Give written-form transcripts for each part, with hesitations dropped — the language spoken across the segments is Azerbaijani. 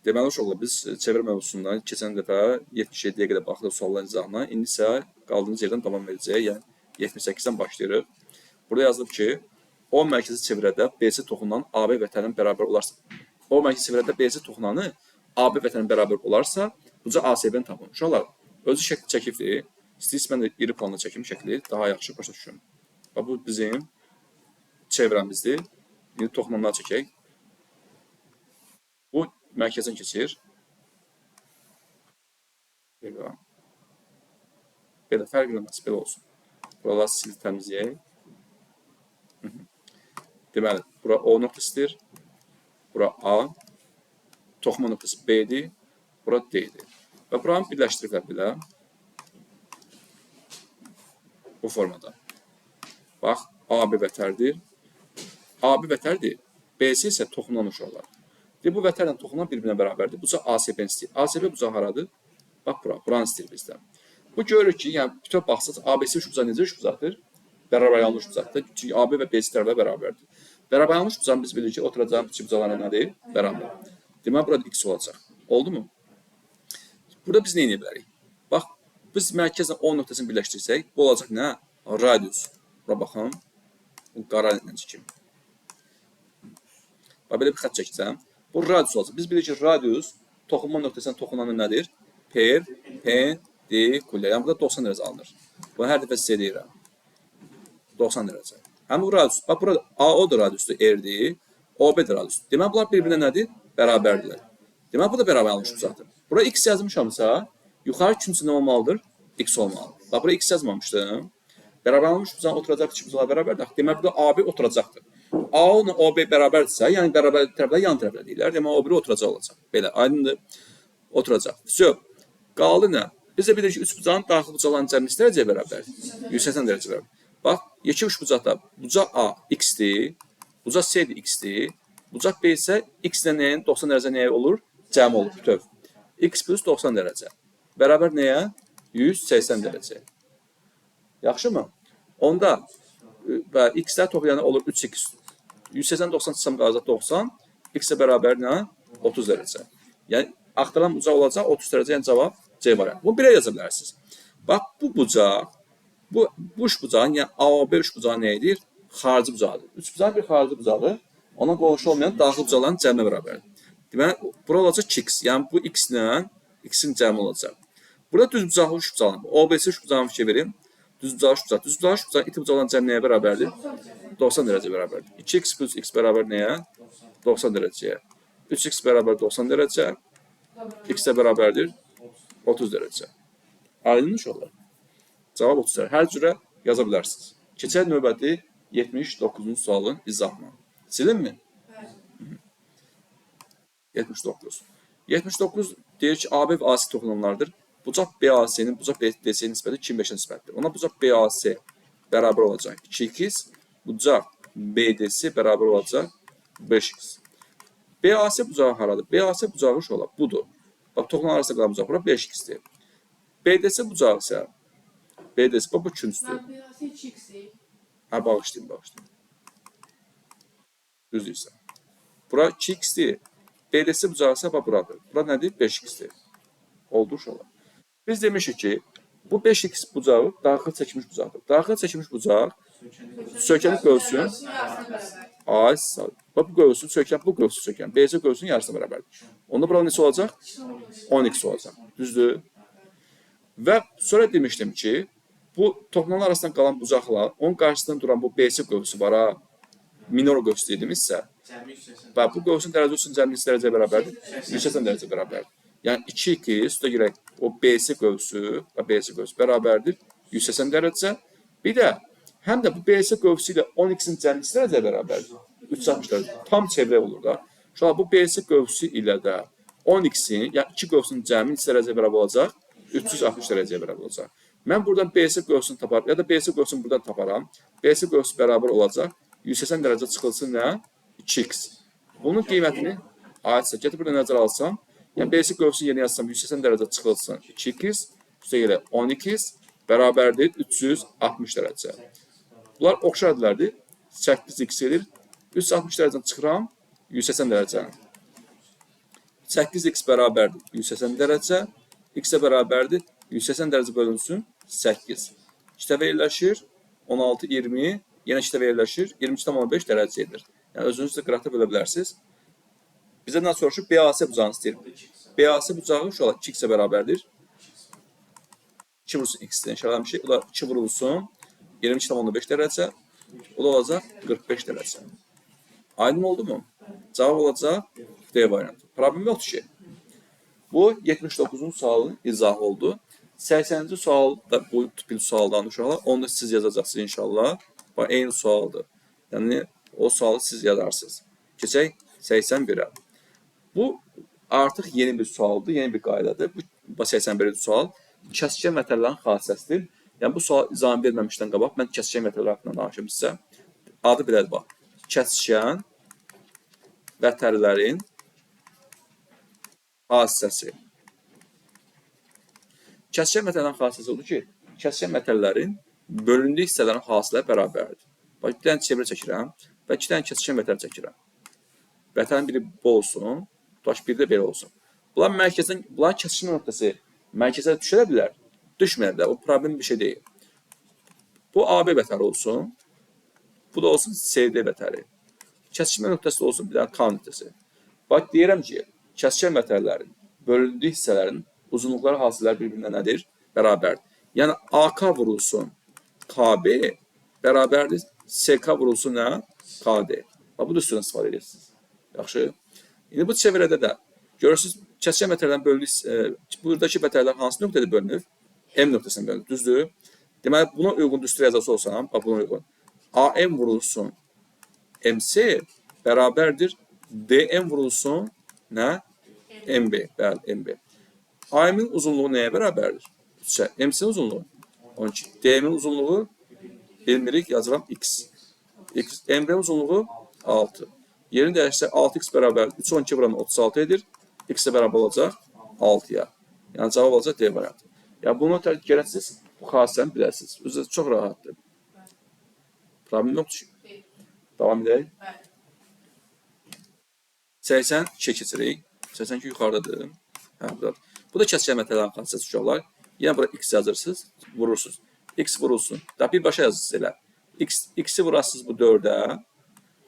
Deməli, uşaqlar, biz çevrə mövzusundan keçən dəfə 77-yə qədər baxdıq sualların izahına. İndi isə qaldığımız yerdən davam edəcəyik. Yəni 78-dən başlayırıq. Burada yazılıb ki, O mərkəzi çevrədə BC toxunan AB vətənin bərabər olarsa, O mərkəzi çevrədə BC toxunanı AB vətənin bərabər olarsa, bucaq ASB-ni tapın. Uşaqlar, özü şəkli çəkibdir. İstəyirsə mən də iri planda çəkim şəkli, daha yaxşı başa düşün. Bax, bu bizim çevrəmizdir. İndi toxunanları çəkək. Bu mərkəzdən keçir. Belə. Belə fərq eləməz, belə olsun. Buralar silib təmizləyək. Deməli, bura O nöqtəsidir. Bura A. Toxuma nöqtəsi B-dir. Bura D-dir. Və buranı birləşdiriblər belə. Bu formada. Bax, AB vətərdir. AB vətərdir. BC isə toxunan uşaqlar. Deyir, bu vətərlə toxunan bir-birinə bərabərdir. Bucaq ASB-ni istəyir. ASB bucağı haradır? Bax, bura. Buranı istəyir bizdən. Bu görürük ki, yəni bütöv baxsaq ABC üçbucaq necə üçbucaqdır? Bərabər üçbucaqdır. Çünki AB və BC tərəflər bərabərdir. Bərabər üçbucağın biz bilirik ki, oturacağın bütün bucaqları nədir? Bərabər. Deməli, burada x olacaq. Oldu mu? Burada biz nə edə bilərik? Bax, biz mərkəzlə O nöqtəsini birləşdirsək, bu olacaq nə? Radius. Bura baxın. Bu qara ilə çəkim. Bax, belə bir xətt çəkəcəm. Bu radius olacaq. Biz bilirik ki, radius toxunma nöqtəsinə toxunanı nədir? Perpendikulyar. Yəni, burada 90 dərəcə alınır. Bunu hər dəfə sizə deyirəm. 90 dərəcə. Həm bu radius. Bax, burada AO da radiusdur, R-dir. OB də radiusdur. Deməli, bunlar bir-birinə nədir? Bərabərdirlər. Deməli, bu da bərabər alınmış bucaqdır. Bura x yazmışamsa, yuxarı küncü nə olmalıdır? X olmalıdır. Bax, bura x yazmamışdım. Bərabər alınmış bucağın oturacaq iki bucaqlar bərabərdir. Deməli, burada AB oturacaqdır. AO ilə OB bərabərdirsə, yəni bərabər tərəflər yan tərəflər deyirlər. Deməli, o biri oturacaq olacaq. Belə, aydındır. Oturacaq. Vəsə. Qaldı nə? Biz də bilirik ki, üç bucağın daxil bucaqların cəmi neçə dərəcəyə bərabərdir? 180 dərəcə bərabər. Bax, yekə üç bucaqda bucaq A x-dir, bucaq C də x-dir, bucaq B isə x ilə nəyin 90 dərəcə nəyə olur? Cəmi olur, bütöv. X plus 90 dərəcə. Bərabər nəyə? 180 dərəcə. Yaxşı mı? Onda və x-lər toplayanı olur 3x. 180 90 çıxsam qalacaq 90. X-ə bərabər nə? 30 dərəcə. Yəni axtarılan bucaq olacaq 30 dərəcə, yəni cavab C variantı. Bunu belə yaza bilərsiniz. Bax, bu bucaq, bu üç bucağın, yəni AOB üç bucağı nə edir? Xarici bucağıdır. Üç bucağın bir xarici bucağı, ona qonşu olmayan daxil bucaqların cəminə bərabərdir. Deməli, bura olacaq 2x. Yəni bu x ilə x-in cəmi olacaq. Burada düz bucaqlı üç bucağın, OBC üç bucağını fikir verin. Düz bucaqlı üç bucaq. Düz bucaqlı üç bucağın iti bucaqların cəmi nəyə bərabərdir? 90 dərəcə bərabərdir. 2x plus x bərabər nəyə? 90 dərəcəyə. 3x bərabər 90 dərəcə. X də bərabərdir 30 dərəcə. Aydın uşaqlar. Cavab 30 dərəcə. Hər cürə yaza bilərsiniz. Keçək növbəti 79-cu sualın izahına. Silinmi? Bəli. 79. 79 deyir ki, AB və AC toxunanlardır. Bucaq BAC-nin bucaq BDC-nin nisbəti 2,5-ə nisbətdir. Ona bucaq BAC bərabər olacaq 2x, bucaq BDC bərabər olacaq 5x. BAC bucağı haradır? BAC bucağı uşaqlar budur. Bax, toxunan arasında qalan bucaq bura 5x-dir. BDC bucağı isə BDC, bax bu küncdür. BAC 2x. Hə, bağışlayın, bağışlayın. Düz deyirsən. Bura 2x-dir. BDC bucağı isə bax buradır. Bura nədir? 5x-dir. Oldu uşaqlar. Biz demişik ki, bu 5x bucağı daxil çəkilmiş bucaqdır. Daxil çəkilmiş bucaq sökənib qövsün. Ay, sağ. Bax bu qövsün sökən, bu qövsü sökən. BC qövsünün yarısına bərabərdir. Onda bura neçə olacaq? 10x olacaq. Düzdür? Və sonra demişdim ki, bu toxunanlar arasında qalan bucaqla onun qarşısında duran bu BC qövsü var ha, minor qövsü dedimizsə, və bu qövsün dərəcə üçün cəmi neçə dərəcəyə bərabərdir? 180 dərəcə bərabərdir. Yəni 2x üstə girək o BC qövsü və BC qövsü bərabərdir 180 dərəcə. Bir də həm də bu BC qövsü ilə 10x-in cəmi neçə dərəcəyə bərabərdir? 360 dərəcə. Tam çevrə olur da. Uşaqlar, bu BC qövsü ilə də 10x-in, yəni 2 qövsünün cəmi neçə dərəcəyə bərabər olacaq? 360 dərəcəyə bərabər olacaq. Mən buradan BC qövsünü taparam, ya da BC qövsünü buradan taparam. BC qövsü bərabər olacaq. 180 dərəcə çıxılsın nə? 2x. Bunun qiymətini aidsə, gətir burada nəzərə alsam, yəni BC qövsünün yerinə yazsam 180 dərəcə çıxılsın 2x, üstə gələ 12x bərabərdir 360 dərəcə. Bunlar oxşar ədədlərdir. 8x edir. 360 dərəcədən çıxıram 180 dərəcəni. 8x bərabərdir 180 dərəcə. X-ə bərabərdir 180 dərəcə bölünsün 8. 2 dəfə yerləşir. 16, 20. Yenə 2 dəfə yerləşir. 22,5 dərəcə edir. Yəni, özünüz də qıraqda bölə bilərsiniz. Bizə nə soruşur? BAC bucağını istəyir. BAC bucağı şu olar 2x-ə bərabərdir. 2 vurulsun x-dən işarələmişik. O da 2 vurulsun 22,5 dərəcə. O da olacaq 45 dərəcə. Aydın oldu mu? Cavab olacaq D variantı. Problem yoxdur ki. Bu 79-cu sualın izahı oldu. 80-ci sual da bu tipli sualdan uşaqlar. Onu da siz yazacaqsınız inşallah. Bax, eyni sualdır. Yəni o sualı siz yazarsınız. Keçək 81-ə. Bu artıq yeni bir sualdır, yeni bir qaydadır. Bu 81-ci sual kəsişən vətərlərin xassəsidir. Yəni bu sual izahını verməmişdən qabaq mən kəsişən vətərlər haqqında danışım sizə. Adı belədir bax. Kəsişən vətərlərin xassəsi. Kəsişən vətərlərin xassəsi odur ki, kəsişən vətərlərin bölündüyü hissələrin hasilə bərabərdir. Bax, bir dənə çevrə çəkirəm və iki dənə kəsişən vətər çəkirəm. Vətərin biri bu olsun, tutaq biri də belə olsun. Bunlar mərkəzdən, bunların kəsişmə nöqtəsi mərkəzə düşə bilər, düşməyə bilər. O problem bir şey deyil. Bu AB vətəri olsun, bu da olsun CD vətəri. Kəsişmə nöqtəsi də olsun bir dənə K nöqtəsi. Bax, deyirəm ki, kəsişən vətərlərin bölündüyü hissələrin uzunluqları hasiləri bir-birinə nədir? Bərabərdir. Yəni AK vurulsun KB bərabərdir SK vurulsun nə? KD. Bax, bu düsturdan istifadə edirsiniz. Yaxşı. İndi bu çevrədə də görürsünüz, kəsişən vətərlərin bölündüyü, buradakı vətərlər hansı nöqtədə bölünür? M nöqtəsində bölünür. Düzdür? Deməli, buna uyğun düstur yazacaq olsam, bax buna uyğun. AM vurulsun MC bərabərdir DM vurulsun nə? MB. Bəli, MB. AM-in uzunluğu nəyə bərabərdir? 3-ə. MC-nin uzunluğu 12. DM-in uzunluğu bilmirik, yazıram X. X. MB uzunluğu 6. Yerini dəyişsək 6x bərabər 3 12 vuran 36 edir. X də bərabər olacaq 6-ya. Yəni cavab olacaq D variantı. Yəni bunu gərək siz bu xassəni biləsiniz. Özü çox rahatdır. Problem yoxdur ki. Davam edək. 82-yə keçirik. 82 yuxarıdadır. Hə, buradadır. Bu da kəsişən vətərlərin xassəsi uşaqlar. Yenə bura x yazırsınız, vurursunuz. X vurulsun. Da birbaşa yazırsınız elə. X, x-i vurasınız bu 4-ə.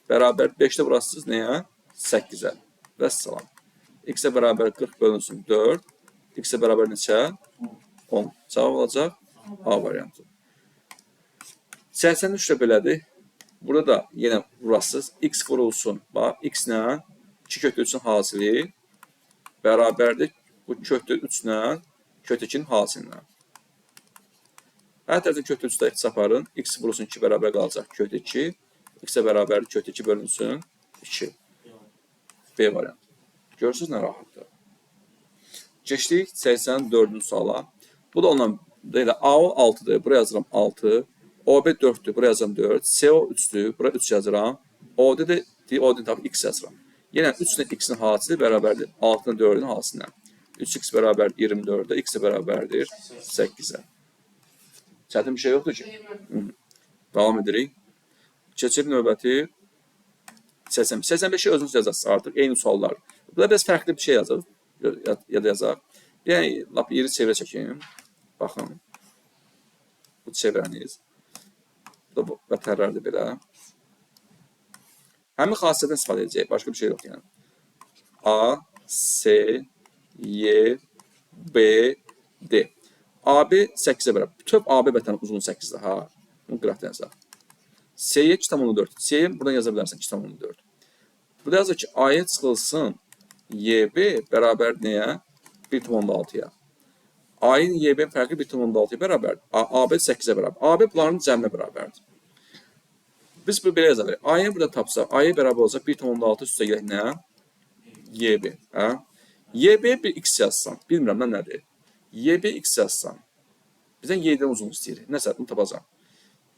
Bərabər 5-də vurasınız nəyə? 8-ə. Vəssalam. X-ə bərabər 40 bölünsün 4. X-ə bərabər neçə? 10. Cavab olacaq A variantı. 83 də belədir. Burada da yenə vurasınız. X vurulsun. Bax, X ilə 2 köklü 3-ün hasili bərabərdir. Bu köklü 3 ilə köklü 2-nin hasilinə. Hər tərəfdən köklü 3-də ixtisas aparın. X vurulsun 2 bərabər qalacaq köklü 2. X-ə bərabərdir köklü 2 bölünsün 2. B variantı. Görürsünüz nə rahatdır. Keçdik 84-cü suala. Bu da ondan deyil. AO 6-dır. Buraya yazıram 6. OB 4-dür. Buraya yazıram 4. CO 3-dür. Buraya 3 yazıram. OD də OD tapıb X yazıram. Yenə 3 ilə X-in hasili bərabərdir 6-nın 4-ün hasilinə. 3x bərabərdir 24-ə, x də bərabərdir 8-ə. Çətin bir şey yoxdur ki. Davam edirik. Keçib növbəti 80. 85-i özünüz yazarsınız artıq. Eyni suallar. Burada biraz fərqli bir şey yazaq. Ya da yazaq. Yəni, lap iri çevrə çəkim. Baxın. Bu çevrəniz. Bu da bu vətərlərdir belə. Həmin xassədən istifadə edəcəyik. Başqa bir şey yox yəni. A, S, Y, B, D. AB 8-ə bərabər. Bütöv AB vətənin uzunluğu 8-dir. Ha. Bunu qıraqda yazaq. S-yə 2,4. S-yə buradan yaza bilərsən 2,4. Burada yazır ki, A-ya çıxılsın YB bərabər nəyə? 1,6-ya. A-ın YB-nin fərqi 1,6-ya bərabərdir. AB 8-ə bərabər. AB bunların cəminə bərabərdir. Biz bu belə yaza bilərik. A-yı burada tapsaq, A-ya bərabər olacaq 1,6 üstə gələk nə? YB. Hə? YB bir x yazsam, bilmirəm mən nədir. YB x yazsam, bizdən Y-dən uzun istəyir. Nəsə, bunu tapacağam.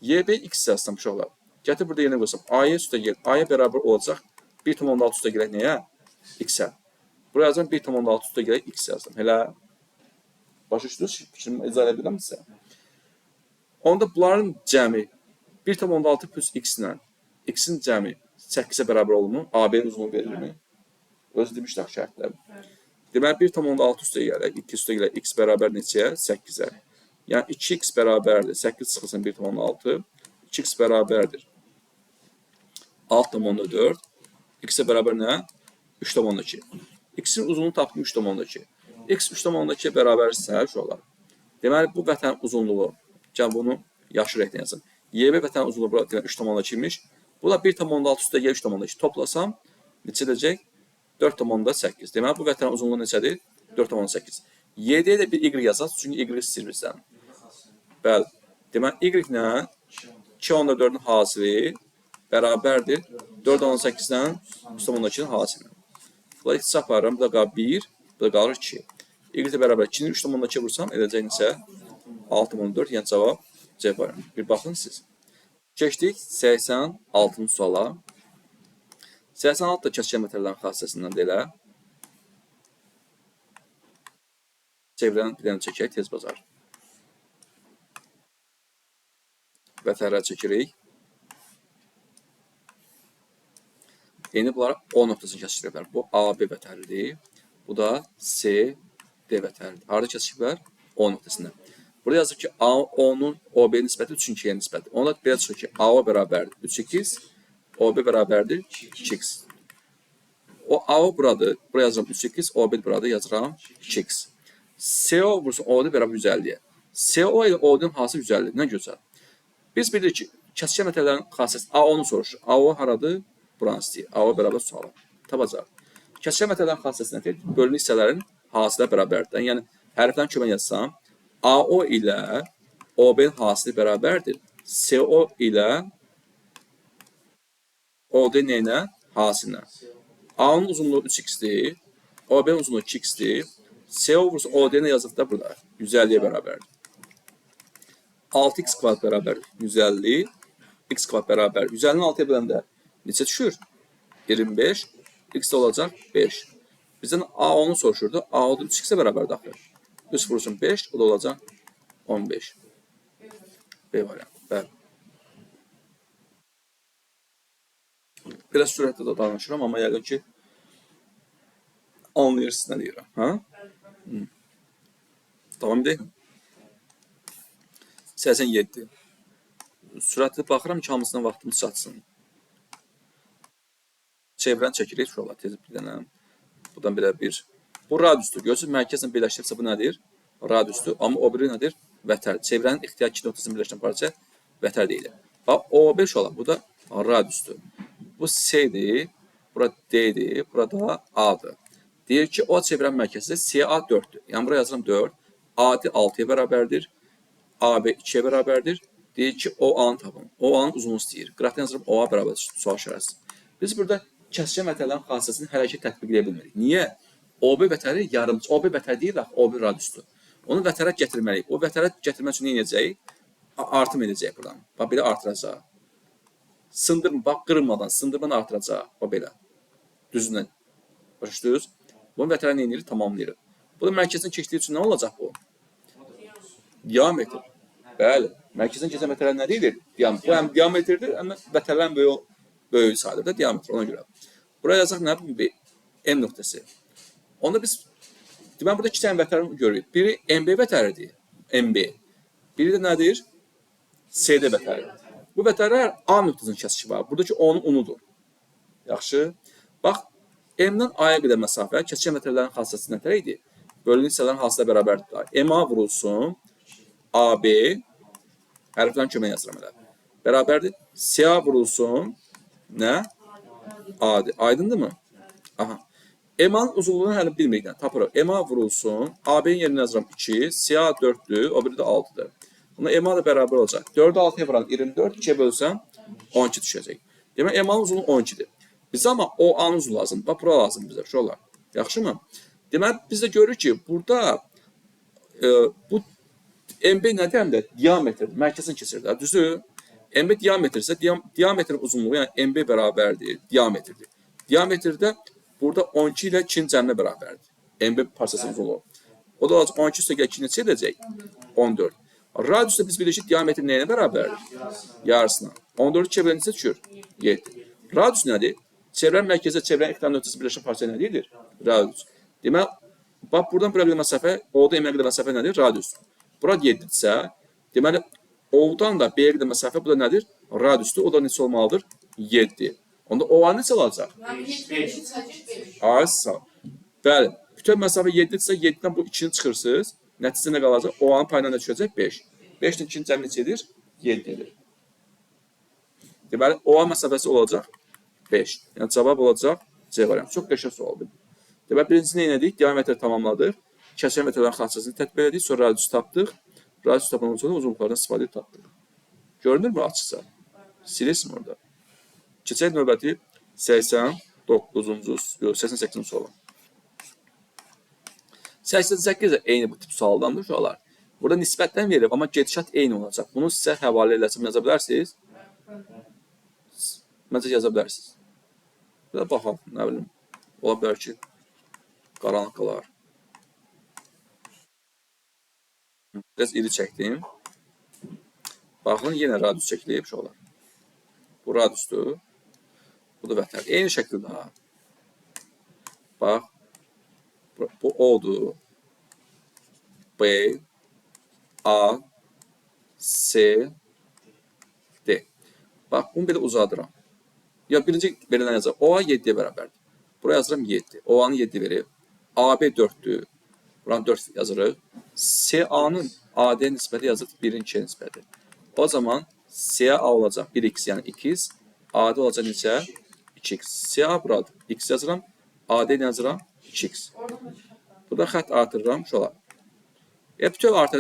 YB x yazsam uşaqlar. Gətir burada yerinə qoysam. A-ya üstə gəl. A-ya bərabər olacaq 1,6 üstə gələk nəyə? X-ə. Buraya yazıram 1,6 üstə gələk x yazdım. Elə başa düşdünüz? Fikrimi izah edə bilirəm sizə. Onda bunların cəmi 1,6 plus x ilə x-in cəmi 8-ə bərabər olurmu? AB-nin uzunluğu verirmi? Özü demişdik şərtdə. Deməli 1,6 üstə gələk, 2 üstə gələk, x bərabər neçəyə? 8-ə. Yəni 2x bərabərdir. 8 çıxılsın 1,6. 2x bərabərdir 6,4. X-ə bərabər nə? 3,2. X-in uzunluğunu tapdım 3,2. X 3,2 bərabərsə uşaqlar. Deməli bu vətənin uzunluğu, gəl bunu yaşıl rənglə yazım. YB vətənin uzunluğu bura deməli 3,2 imiş. Bu da 1,6 üstə gəl 3,2 toplasam neçə edəcək? 4,8. Deməli bu vətənin uzunluğu neçədir? 4,8. YD-yə də bir Y yazaq, çünki Y istəyir bizdən. Bəli. Deməli Y nə? 2,4-ün hasili bərabərdir 4,8-dən 3,2-nin hasilinə. Bunları ixtisar aparıram. Bu da qalır 1, bu da qalır 2. Y ilə bərabər 2-ni 3,2 vursam edəcək neçə? 6,4. Yəni cavab C variantı. Bir baxın siz. Keçdik 86-cı suala. 86 da kəskin vətərlərin xassəsindən də elə. Çevrəni bir dənə çəkək, tez bazar. Vətərlər çəkirik. İndi bunlara O nöqtəsini kəsişdiriblər. Bu AB vətəridir. Bu da C, D vətəridir. Harada kəsişiblər? O nöqtəsində. Burada yazır ki, AO-nun OB nisbəti 3-ün 2-yə nisbəti. Onda belə çıxır ki, AO bərabərdir 3x, OB bərabərdir 2x. O AO buradır. Buraya yazıram 3x, OB buradır, yazıram 2x. CO vursun OD bərabər 150-yə. CO ilə OD-nin hansı 150? Nə gözəl. Biz bilirik ki, kəskin vətərlərin xassəsi AO-nu soruşur. AO haradır? Buranı istəyir. AO bərabər suala. Tapacaq. Kəskin vətərlərin xassəsi nədir? Bölünü hissələrin hasilə bərabərdir. Yəni hərflərin kömək yazsam, AO ilə OB-nin hasili bərabərdir. CO ilə OD nəyinə? Hasilinə. A-nın uzunluğu 3x-dir. OB-nin uzunluğu 2x-dir. CO vursun OD-nə yazıb da burada 150-yə bərabərdir. 6x kvadrat bərabər 150. X kvadrat bərabər 150-ni 6-ya böləndə neçə düşür? 25. X də olacaq 5. Bizdən A-onu soruşurdu. A-o da 3x-ə bərabərdir axı. 3 vursun 5, o da olacaq 15. B variantı. Bəli. Biraz sürətlə də danışıram, amma yəqin ki anlayırsınız nə deyirəm. Hə? Davam edək. 87. Sürətli baxıram ki, hamısına vaxtımız çatsın. Çevrəni çəkirik uşaqlar, tez bir dənə. Buradan belə bir. Bu radiusdur. Görürsünüz, mərkəzlə birləşdirsə bu nədir? Radiusdur. Amma o biri nədir? Vətər. Çevrənin ixtiyar iki nöqtəsini birləşdirən parça vətər deyilir. Bax, OB uşaqlar, bu da radiusdur. Bu C-dir, bura D-dir, burada A-dır. Deyir ki, o çevrən mərkəzi CA 4-dür. Yəni, buraya yazıram 4. AD 6-ya bərabərdir. AB 2-yə bərabərdir. Deyir ki, OA-nı tapın. OA-nın uzunluğu istəyir. Qıraqdan yazıram OA bərabər sual işarəsi. Biz burada kəskin vətərlərin xassəsini hələ ki tətbiq edə bilmirik. Niyə? OB vətəri yarım, OB vətəri deyil, axı, OB radiusdur. Onu vətərə gətirməliyik. O vətərə gətirmək üçün nə edəcəyik? Artım edəcəyik buradan. Bax, belə artıracaq. Sındırma, bax, qırılmadan, sındırmadan artıracaq. Bax, belə. Düzündən. Başa düşdünüz? Bunu vətərə nə edirik? Tamamlayırıq. Bu da mərkəzin keçdiyi üçün nə olacaq bu? Diametr. Bəli. Mərkəzin keçən vətərə nə deyilir? Diametr. Bu həm diametrdir, həm də vətərlərin böyüyü sayılır da diametr ona görə. Buraya yazacaq nə? M nöqtəsi. Onda biz deməli burada iki dənə vətər görürük. Biri MB vətəridir. MB. Biri də nədir? CD vətəri. Bu vətərlər A nöqtəsinin kəsişi var. Buradakı onun unudur. Yaxşı. Bax, M-dən A-ya qədər məsafə kəskin vətərlərin xassəsi nə tər idi? Bölünü hissələrin hasilə bərabərdir. MA vurulsun AB hərflərin kömək yazıram elə. Bərabərdir. CA vurulsun nə? AD. Aydındırmı? Aha. MA-nın uzunluğunu hələ bilmirik. Nə? Tapırıq. MA vurulsun. AB-nin yerinə yazıram 2. CA 4-dür. O biri də 6-dır. Buna MA da bərabər olacaq. 4-ü 6-ya vuran 24. 2-yə bölsəm 12 düşəcək. Demək MA-nın uzunluğu 12-dir. Bizə amma OA-nın uzunluğu lazımdır. Bax, bura lazım bizə. Uşaqlar. Yaxşı mı? Deməli, biz də görürük ki, burada bu MB nədir həm də? Diametrdir. Mərkəzini keçir də. Düzdür? MB diametr isə diametrin uzunluğu, yəni MB bərabərdir, diametrdir. Diametrdə burada 12 ilə 2-nin cəminə bərabərdir. MB parçasının uzunluğu. O da olacaq 12 üstə gəl 2 neçə edəcək? 14. Radiusda biz bilirik ki, diametr nəyinə bərabərdir? Yarısına. 14-ü çevrə neçə düşür? 7. Radius nədir? Çevrənin mərkəzə çevrənin ixtiyar nöqtəsi birləşən parça nə deyilir? Radius. Deməli, Bax, buradan bura qədər məsafə, O-dan M-ə qədər məsafə nədir? Radius. Bura 7-dirsə, deməli, O-dan da B-yə qədər məsafə, bu da nədir? Radiusdur. O da neçə olmalıdır? 7. Onda OA neçə olacaq? 5. Ay, sağ. Bəli. Bütöv məsafə 7-dirsə, 7-dən bu 2-ni çıxırsınız. Nəticə nə qalacaq? OA-nın payına nə düşəcək? 5. 5-dən 2-nin cəmi neçə edir? 7 edir. Deməli, OA məsafəsi olacaq 5. Yəni, cavab olacaq C variantı. Çox qəşəng sualdır. Deməli, birincisi nə elədik? Diametri tamamladıq. Kəsən vətərlərin xassəsini tətbiq elədik. Sonra radius tapdıq. Radius tapandan sonra uzunluqlardan istifadə edib tapdıq. Görünürmü açıqca? Silirsiniz orada. Keçək növbəti 89-cu, 88-ci suala. 88 də eyni bu tip sualdandır uşaqlar. Burada nisbətdən verib, amma gedişat eyni olacaq. Bunu sizə həvalə eləsəm yaza bilərsiniz. Məncə yaza bilərsiniz. Bir də baxaq, nə bilim. Ola bilər ki, qaranlıq qalar. Biraz iri çəkdim. Baxın, yenə radius çəkilib uşaqlar. Bu radiusdur. Bu da vətər. Eyni şəkildə. Ha. Bax, bu O-dur. B, A, C, D. Bax, bunu belə uzadıram. Ya birinci verilən yazacaq. OA 7-yə bərabərdir. Buraya yazıram 7. OA-nı 7 verib. AB 4-dür. Buranı 4 yazırıq. CA-nın AD nisbəti yazırıq 1-in 2-yə nisbəti. O zaman CA olacaq 1x, yəni 2x. AD olacaq neçə? 2x. CA buradır. X yazıram. AD nə yazıram? 2x. Burada xətt artırıram. Uşaqlar. Ya bütöv artır,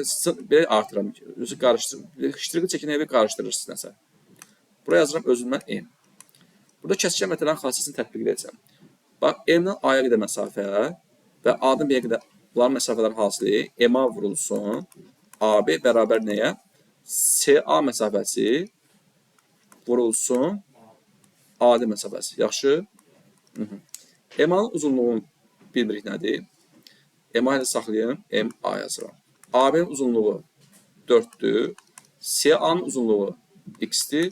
belə artırıram. Özü qarışdırıram. Ştriqi çəkinə bir qarışdırırsınız nəsə. Buraya yazıram özündən M. Burada kəsişən vətərlərin xassəsini tətbiq edəcəm. Bax, M-dən A-ya qədər məsafə və A-dan B-yə qədər bunların məsafələrin hasili MA vurulsun. AB bərabər nəyə? CA məsafəsi vurulsun AD məsafəsi. Yaxşı? MA-nın uzunluğunu bilmirik nədir? MA ilə saxlayım, MA yazıram. AB-nin uzunluğu 4-dür. CA-nın uzunluğu x-dir.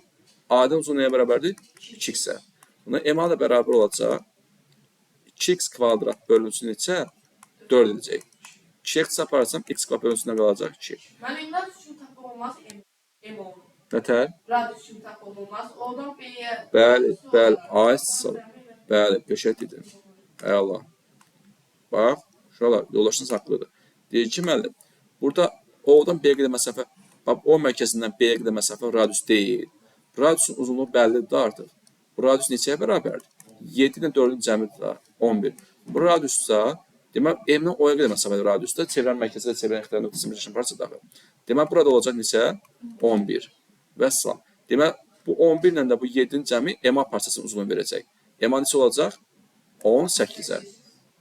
AD-nin uzunluğu nəyə bərabərdir? 2x-ə. Buna MA da bərabər olacaq. 2x kvadrat bölünsün neçə? 4 edəcək. 2x aparsam x kvadrat bölünsün nə qalacaq? 2. Mənim radius kimi tapmaq olmaz M olun. Nətər? Radius kimi tapmaq olmaz. Oradan B-yə. Bəli, bəli. Ay, sağ ol. Bəli, qəşəng dedin. Əla. Bax, uşaqlar, yoldaşınız haqlıdır. Deyir ki, müəllim, burada O-dan B-yə qədər məsafə, bax, O mərkəzindən B-yə qədər məsafə radius deyil. Radiusun uzunluğu bəllidir də artıq. Bu radius neçəyə bərabərdir? 7 ilə 4-ün cəmidir də, 11. Bu radiussa, demək, M-dən O-ya qədər məsafədir radiusda, çevrənin mərkəzi ilə çevrənin ixtiyar nöqtəsi birləşən parça daxil. Demək, burada olacaq neçə? 11. Vəssalam. Demək, bu 11 ilə də bu 7-nin cəmi MA parçasının uzunluğunu verəcək. MA neçə olacaq? 18-ə.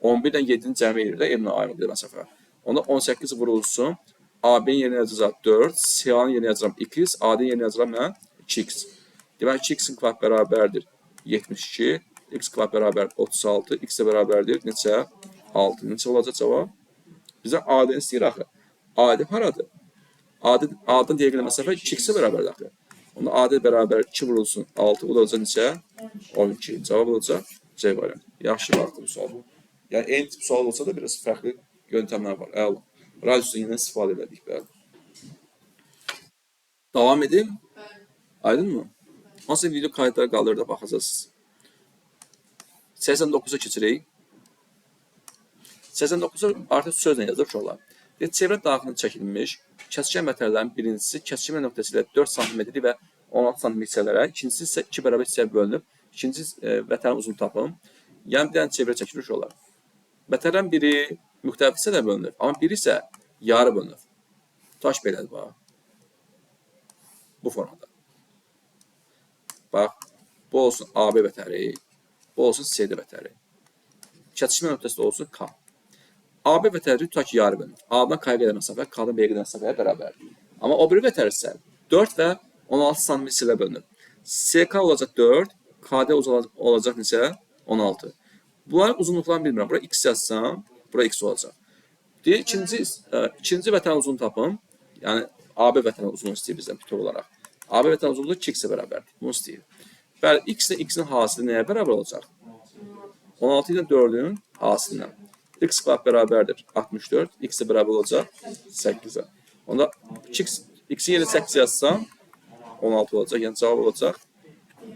11 ilə 7-nin cəmi edir də M-lə A-ya qədər məsafə. Onda 18 vurulsun. AB-nin yerinə yazacaq 4, CA-nın yerinə yazacağam x, AD-nin yerinə yazacağam nə? 2x. Demək, 2x-in kvadrat bərabərdir 72, x kvadrat bərabər 36, x də bərabərdir neçə? 6. Neçə olacaq cavab? Bizə AD-ni istəyir axı. AD haradır? AD-dan D-yə qədər məsafə 2x-ə bərabərdir axı. Onda AD bərabər 2 vurulsun 6, o da olacaq neçə? 12. Cavab olacaq C variantı. Yaxşı baxdı bu sual. Yəni, eyni tip sual olsa da biraz fərqli yöntəmlər var. Əla. Radiusdan yenə istifadə elədik, bəli. Davam edim. Bəli. Aydınmı? Hansı video kayıtları qalır da baxacaqsınız. 89-a keçirik. 89-a artıq sözlə yazılır uşaqlar. Deyir, çevrə daxilində çəkilmiş kəsişən vətərlərin birincisi kəsişmə nöqtəsi ilə 4 sm və 16 sm hissələrə, ikincisi isə 2 bərabər hissəyə bölünüb. İkinci vətərin uzunluğunu tapın. Yəni, bir dənə çevrə çəkilir uşaqlar. Vətərdən biri müxtəlif hissələrə bölünür, amma biri isə yarı bölünür. Taş belədir, bax. Bu formada. Bax, bu olsun AB vətəri, bu olsun CD vətəri. Kəsişmə nöqtəsi də olsun K. AB vətəri tutaq ki, yarı bölünür. A-dan K-ya qədər məsafə, K-dan B-yə qədər məsafəyə bərabərdir. Amma o biri vətər isə 4 və 16 sm hissələrə bölünür. SK olacaq 4, KD olacaq neçə? 16. Bunların uzunluqlarını bilmirəm. Bura x yazsam, bura x olacaq. Deyir, ikinci vətənin uzunluğunu tapın. Yəni, AB vətənin uzunluğunu istəyir bizdən bütöv olaraq. AB vətənin uzunluğu 2x-ə bərabərdir. Bunu istəyir. Bəli, x ilə x-in hasili nəyə bərabər olacaq? 16 ilə 4-ün hasilinə. X kvadrat bərabərdir 64. X də bərabər olacaq 8-ə. Onda 2x, x-in yerinə 8 yazsam 16 olacaq. Yəni cavab olacaq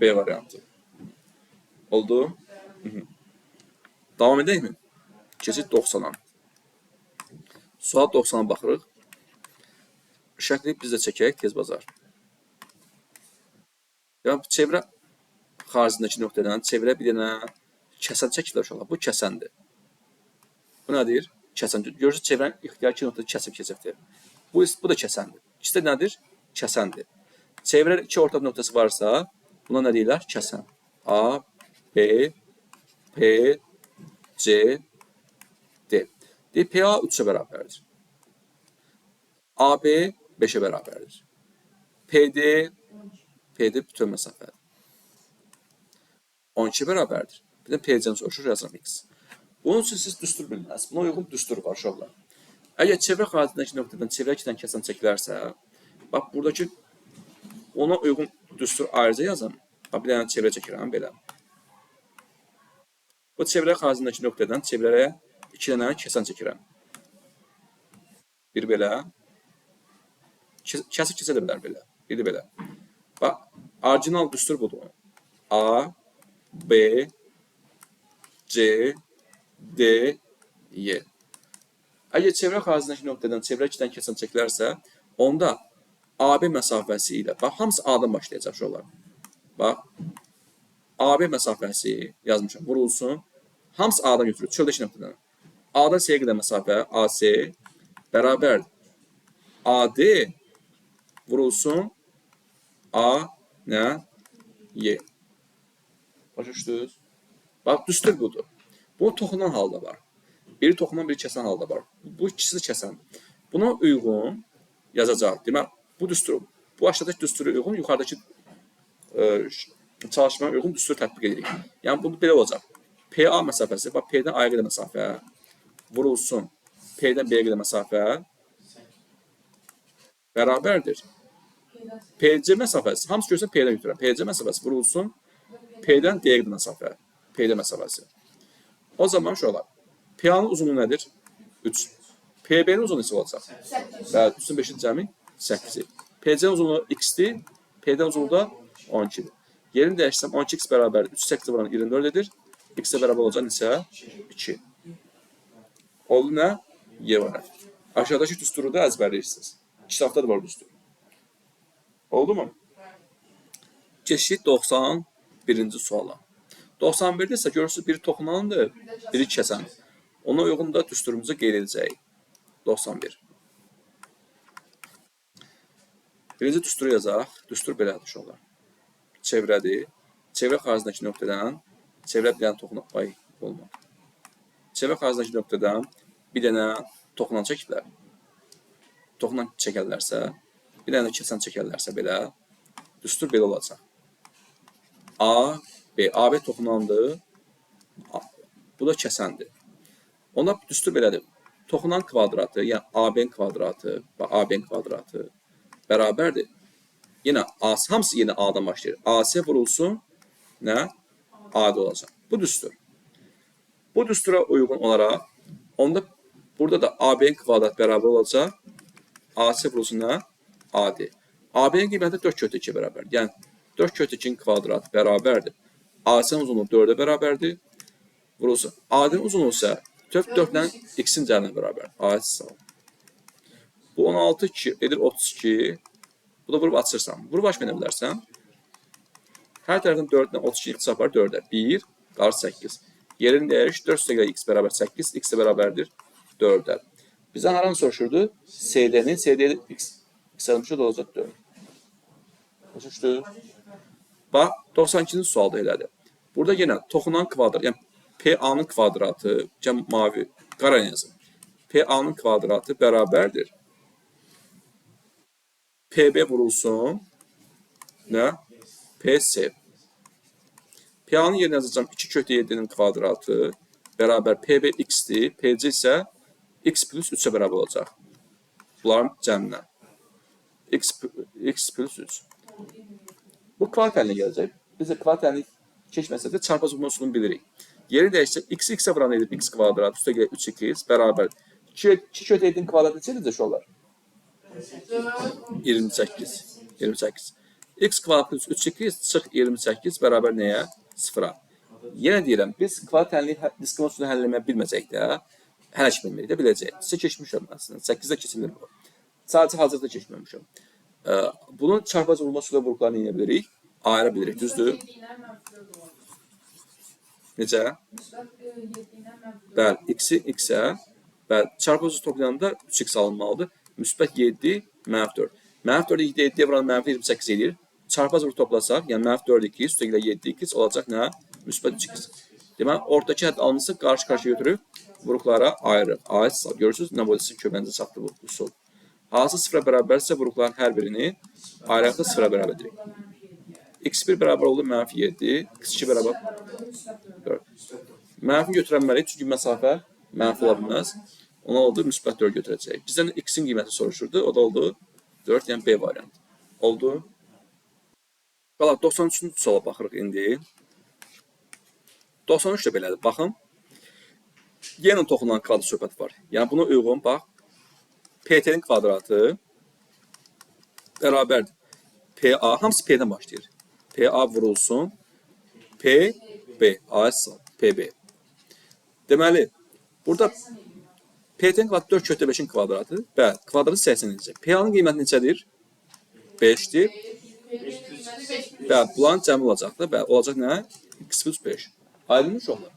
B variantı. Oldu? Hı -hı. Davam edək mi? Keçid 90-a. Sual 90-a baxırıq. Şəkli biz də çəkək, tez bazar. Yəni, çevrə xaricindəki nöqtədən çevrə bir dənə kəsən çəkilər uşaqlar. Bu kəsəndir. Bu nədir? Kəsən. Görürsünüz, çevrənin ixtiyari iki nöqtədə kəsib keçibdir. Bu da kəsəndir. İkisi də nədir? Kəsəndir. Çevrədə iki ortaq nöqtəsi varsa, buna nə deyirlər? Kəsən. A, B, P, C, D. Deyir, PA 3-ə bərabərdir. AB 5-ə bərabərdir. PD, PD bütöv məsafədir. 12 bərabərdir. Bir də PC-ni soruşur, yazıram X. Bunun üçün siz düstur bilməlisiniz. Buna uyğun düstur var uşaqlar. Əgər çevrə xaricindəki nöqtədən çevrə iki dənə kəsən çəkilərsə, bax buradakı ona uyğun düstur ayrıca yazım. Bax bir dənə çevrə çəkirəm belə. Bu çevrə xaricindəki nöqtədən çevrəyə iki dənə kəsən çəkirəm. Bir belə. Kəsib keçə də bilər belə. Bir də belə. Bax, orijinal düstur budur. A, B, C, D, Y. Əgər çevrə xaricindəki nöqtədən çevrə iki dənə kəsən çəkilərsə, onda AB məsafəsi ilə, bax, hamısı A-dan başlayacaq uşaqlar. Bax, AB məsafəsi yazmışam, vurulsun. Hamısı A-dan götürür, çöldəki nöqtədən. A-dan C-yə qədər məsafə, AC bərabərdir. AD vurulsun A, nə? Y. Başa düşdünüz? Bax, düstur budur. Bu toxunan halda var. Biri toxunan, biri kəsən halda var. Bu ikisi də kəsən. Buna uyğun yazacaq. Demək, bu düstur, bu aşağıdakı düstura uyğun yuxarıdakı çalışmaya uyğun düstur tətbiq edirik. Yəni, bu belə olacaq. PA məsafəsi, bax, P-dən A-ya qədər məsafə vurulsun. P-dən B-yə qədər məsafə bərabərdir. PC məsafəsi, hamısı görsə P-dən götürürəm. PC məsafəsi vurulsun. P-dən D-yə qədər məsafə. PD məsafəsi. O zaman uşaqlar, PA-nın uzunluğu nədir? 3. PB-nin uzunluğu neçə olacaq? 8. Bəli, 3-ün 5-in cəmi 8-dir. PC-nin uzunluğu x-dir, PD-nin uzunluğu da 12-dir. Yerini dəyişsəm 12x bərabərdir. 3 8 vuran 24 edir. X-ə bərabər olacaq neçə? 2. Oldu nə? Y variantı. Aşağıdakı düsturu da əzbərləyirsiniz. Kitabda da var düstur. Oldu mu? Keçdik 91-ci suala. 91-də isə görürsünüz, biri toxunandır, biri kəsən. Ona uyğun da düsturumuzu qeyd edəcəyik. 91. Birinci düsturu yazaq. Düstur belədir uşaqlar. Çevrədir. Çevrə xaricindəki nöqtədən çevrə bir dənə toxunan... Ay, olmadı. Çevrə xaricindəki nöqtədən bir dənə toxunan çəkiblər. Toxunan çəkərlərsə, bir dənə kəsən çəkərlərsə belə, düstur belə olacaq. A, B. AB toxunandır. A, bu da kəsəndir. Onda düstur belədir. Toxunan kvadratı, yəni AB-nin kvadratı, bax AB-nin kvadratı bərabərdir. Yenə A, hamısı yenə A-dan başlayır. AC vurulsun, nə? AD olacaq. Bu düstur. Bu düstura uyğun olaraq, onda burada da AB-nin kvadrat bərabər olacaq. AC vurulsun nə? AD. AB-nin qiyməti 4 kök 2 bərabərdir. Yəni 4 kök 2-nin kvadratı bərabərdir. AC-nin uzunluğu 4-ə bərabərdir. Vurulsun. AD-nin uzunluğu isə 4 ilə x-in cəminə bərabərdir. A sağ ol. Bu 16 2 edir 32. Bu da vurub açırsan. Vurub açmaya bilərsən. Hər tərəfdən 4 ilə 32 ixtisar var 4-ə. 1, qalır 8. Yerini dəyiş 4 üstə x bərabər 8, x də bərabərdir 4-ə. Bizdən haranı soruşurdu? CD-nin, CD-də x almışı da olacaq 4. Başa düşdü? Bax, 92-ci sual da elədir. Burada yenə toxunan kvadrat, yəni PA-nın kvadratı, cəm mavi, qara yazım. PA-nın kvadratı bərabərdir. PB vurulsun. Nə? PC. PA-nın yerinə yazacağım 2 kök 7-nin kvadratı bərabər PB x-dir. PC isə x plus 3-ə bərabər olacaq. Bunların cəminə. X plus 3. Bu kvadrat əlinə gələcək. Biz də kvadrat əlini keçməsə də çarpaz vurma üsulunu bilirik. Yeri dəyişsək, x x-ə vuran edir x kvadrat, üstə gəlir 3x bərabər. 2 kök 7-nin kvadratı neçə edəcək uşaqlar? 28. 28. X kvadrat plus 3x çıx 28 bərabər nəyə? 0-a. Yenə deyirəm, biz kvadrat tənliyi diskriminant üsulunu həll eləməyə bilməsək də, hələ ki bilmirik də, biləcəyik. Sizə keçmişəm əslində. 8-də keçilir bu. Sadəcə hazırda keçməmişəm. Bunun çarpaz vurma üsulu vuruqlarını nə edə bilirik? Ayıra bilirik, düzdür? Necə? Bəli, x-i x-ə, bəli, çarpaz üsulunu toplayanda 3x alınmalıdır. Müsbət 7, mənfi 4. Mənfi 4-ü 7-yə vuran mənfi 28 eləyir. Çarpaz vurub toplasaq, yəni mənfi 4x, üstə gələ 7x olacaq nə? Müsbət 3x. Deməli, ortadakı hədd alınırsa qarşı-qarşıya götürüb vuruqlara ayırırıq. A hesab. Görürsünüz, nə boyda sizin köməyinizə çatdı bu üsul. Hansı sıfıra bərabərsə vuruqların hər birini ayıraq da sıfıra bərabər edirik. X1 bərabər oldu mənfi 7, x2 bərabər 4. Mənfi götürənməliyik, çünki məsafə mənfi ola bilməz. Ona oldu müsbət 4 götürəcəyik. Bizdən x-in qiyməti soruşurdu, o da oldu 4, yəni B variantı. Oldu. Qala 93-cü suala baxırıq indi. 93 də belədir. Baxın. Yenə toxunan kvadrat söhbət var. Yəni buna uyğun bax. PT-nin kvadratı bərabərdir. PA, hamısı P-dən başlayır. PA vurulsun. PB, A hesab, PB. Deməli, burada PT-nin kvadratı 4 kökdə 5-in kvadratı. Bəli, kvadratı 80 edəcək. PA-nın qiyməti neçədir? 5-dir. Bəli, bunların cəmi olacaqdır. Bəli, olacaq nə? X plus 5. Aydınmı uşaqlar?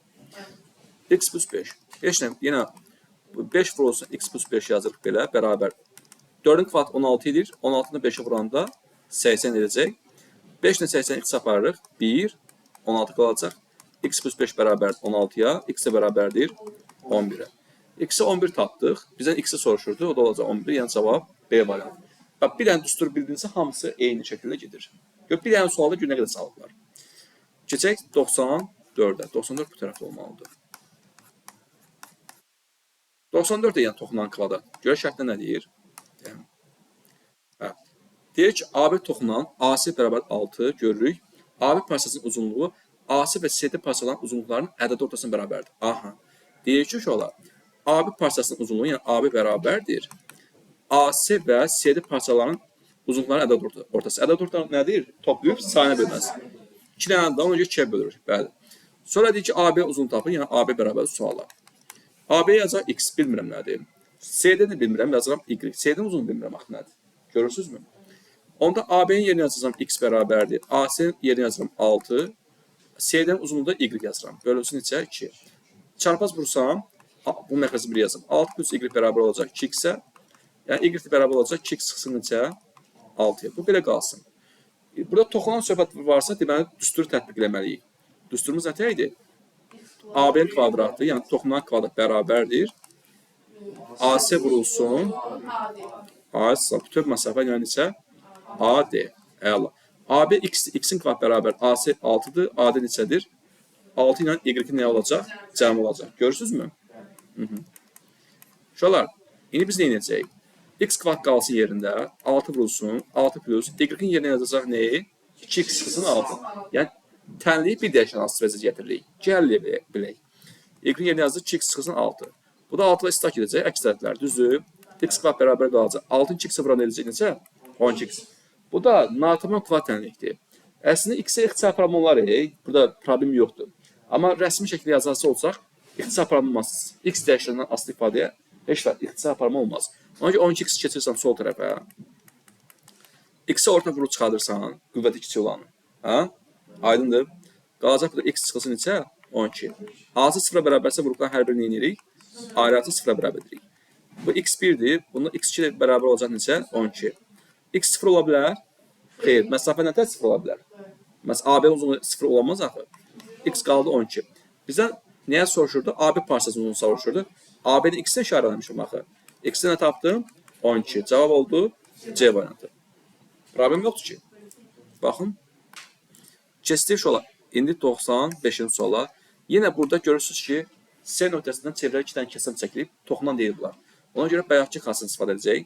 X plus 5. 5 ilə yenə 5 vurulsun x plus 5 yazırıq belə bərabər. 4-ün kvadratı 16 edir. 16-nı 5-ə vuranda 80 edəcək. 5 ilə 80 x aparırıq. 1, 16 qalacaq. X plus 5 bərabərdir 16-ya. X də bərabərdir 11-ə. X-i 11 tapdıq. Bizdən x-i soruşurdu. O da olacaq 11. Yəni cavab B variantı. Bax, bir dənə düstur bildinizsə hamısı eyni şəkildə gedir. Gör, bir dənə sualda gör nə qədər salıblar. Keçək 94-ə. 94 bu tərəfdə olmalıdır. 94 də yəni toxunan kvadrat. Görək şərtdə nə deyir? Hə. Deyir ki, AB toxunan AC bərabər 6 görürük. AB parçasının uzunluğu AC və CD parçalarının uzunluqlarının ədədi ortasına bərabərdir. Aha. Deyir ki, uşaqlar, AB parçasının uzunluğu, yəni AB bərabərdir. AC və CD parçalarının uzunluqlarının ədəd ortası. Ədəd ortası nədir? Toplayıb sayına bölməsi. 2 dənə də ona görə 2-yə bölürük. Bəli. Sonra deyir ki, AB uzunluğu tapın, yəni AB bərabər suala. AB yazacaq X, bilmirəm nədir. CD-ni bilmirəm, yazıram Y. CD-nin uzunluğunu bilmirəm axı nədir. Görürsünüzmü? Onda AB-nin yerinə yazacağam X bərabərdir. AC-nin yerinə yazıram 6. CD-nin uzunluğunu da Y yazıram. Bölünsün neçə? 2. Çarpaz vursam, bu məxrəci 1 yazım. 6 plus Y bərabər olacaq 2x-ə. Yəni Y bərabər olacaq 2x çıxsın neçə? 6-ya. Bu belə qalsın. Burada toxunan söhbət varsa, deməli düsturu tətbiq eləməliyik. Düsturumuz nə idi? AB kvadratı, yəni toxunan kvadrat bərabərdir. AC vurulsun. AC bütöv məsafə yəni neçə? AD. Əla. AB x, x-in kvadrat bərabər AC 6-dır. AD neçədir? 6 ilə y-in nə olacaq? Cəmi olacaq. Görürsünüzmü? Uşaqlar, indi biz nə edəcəyik? X kvadrat qalsın yerində, 6 vurulsun, 6 plus, y-in yerinə yazacaq nəyi? 2x çıxsın 6. Yəni, tənliyi bir dəyişən asılı vəziyyət gətiririk. Gəl bilək. Y-in yerinə yazacaq 2x çıxsın 6. Bu da 6 ilə istak edəcək, əks tərəflər, düzdür? X kvadrat bərabər qalacaq. 6-nı 2x-ə vuran edəcək neçə? 12x. Bu da natamam kvadrat tənlikdir. Əslində x-ə ixtisar aparma olar, burada problem yoxdur. Amma rəsmi şəkildə yazarsa olsaq, ixtisar aparma olmaz. X dəyişəndən asılı ifadəyə heç vaxt ixtisar aparma olmaz. Ona görə 12x keçirsən sol tərəfə, x-ə orta vurub çıxardırsan, qüvvəti kiçik olanı. Hə? Aydındır. Qalacaq burada x çıxılsın neçə? 12. AC sıfıra bərabərsə vuruqların hər birini edirik? Ayrıca sıfıra bərabər edirik. Bu x1-dir. Bunu x2 ilə bərabər olacaq neçə? 12. X sıfır ola bilər? Xeyr. Məsafə nə tər sıfır ola bilər? Məsələn, AB uzunluğu sıfır olamaz axı. X qaldı 12. Bizdən nəyə soruşurdu? AB parçasının uzunluğunu soruşurdu. AB-nin x-nə işarə eləmişəm axı. X-i nə tapdım? 12. Cavab oldu C variantı. Problem yoxdur ki. Baxın. Keçdik suala. İndi 95-ci suala. Yenə burada görürsünüz ki, C nöqtəsindən çevrəli 2 dənə kəsim çəkilib, toxunan deyil bunlar. Ona görə bayaqki xassını istifadə edəcəyik.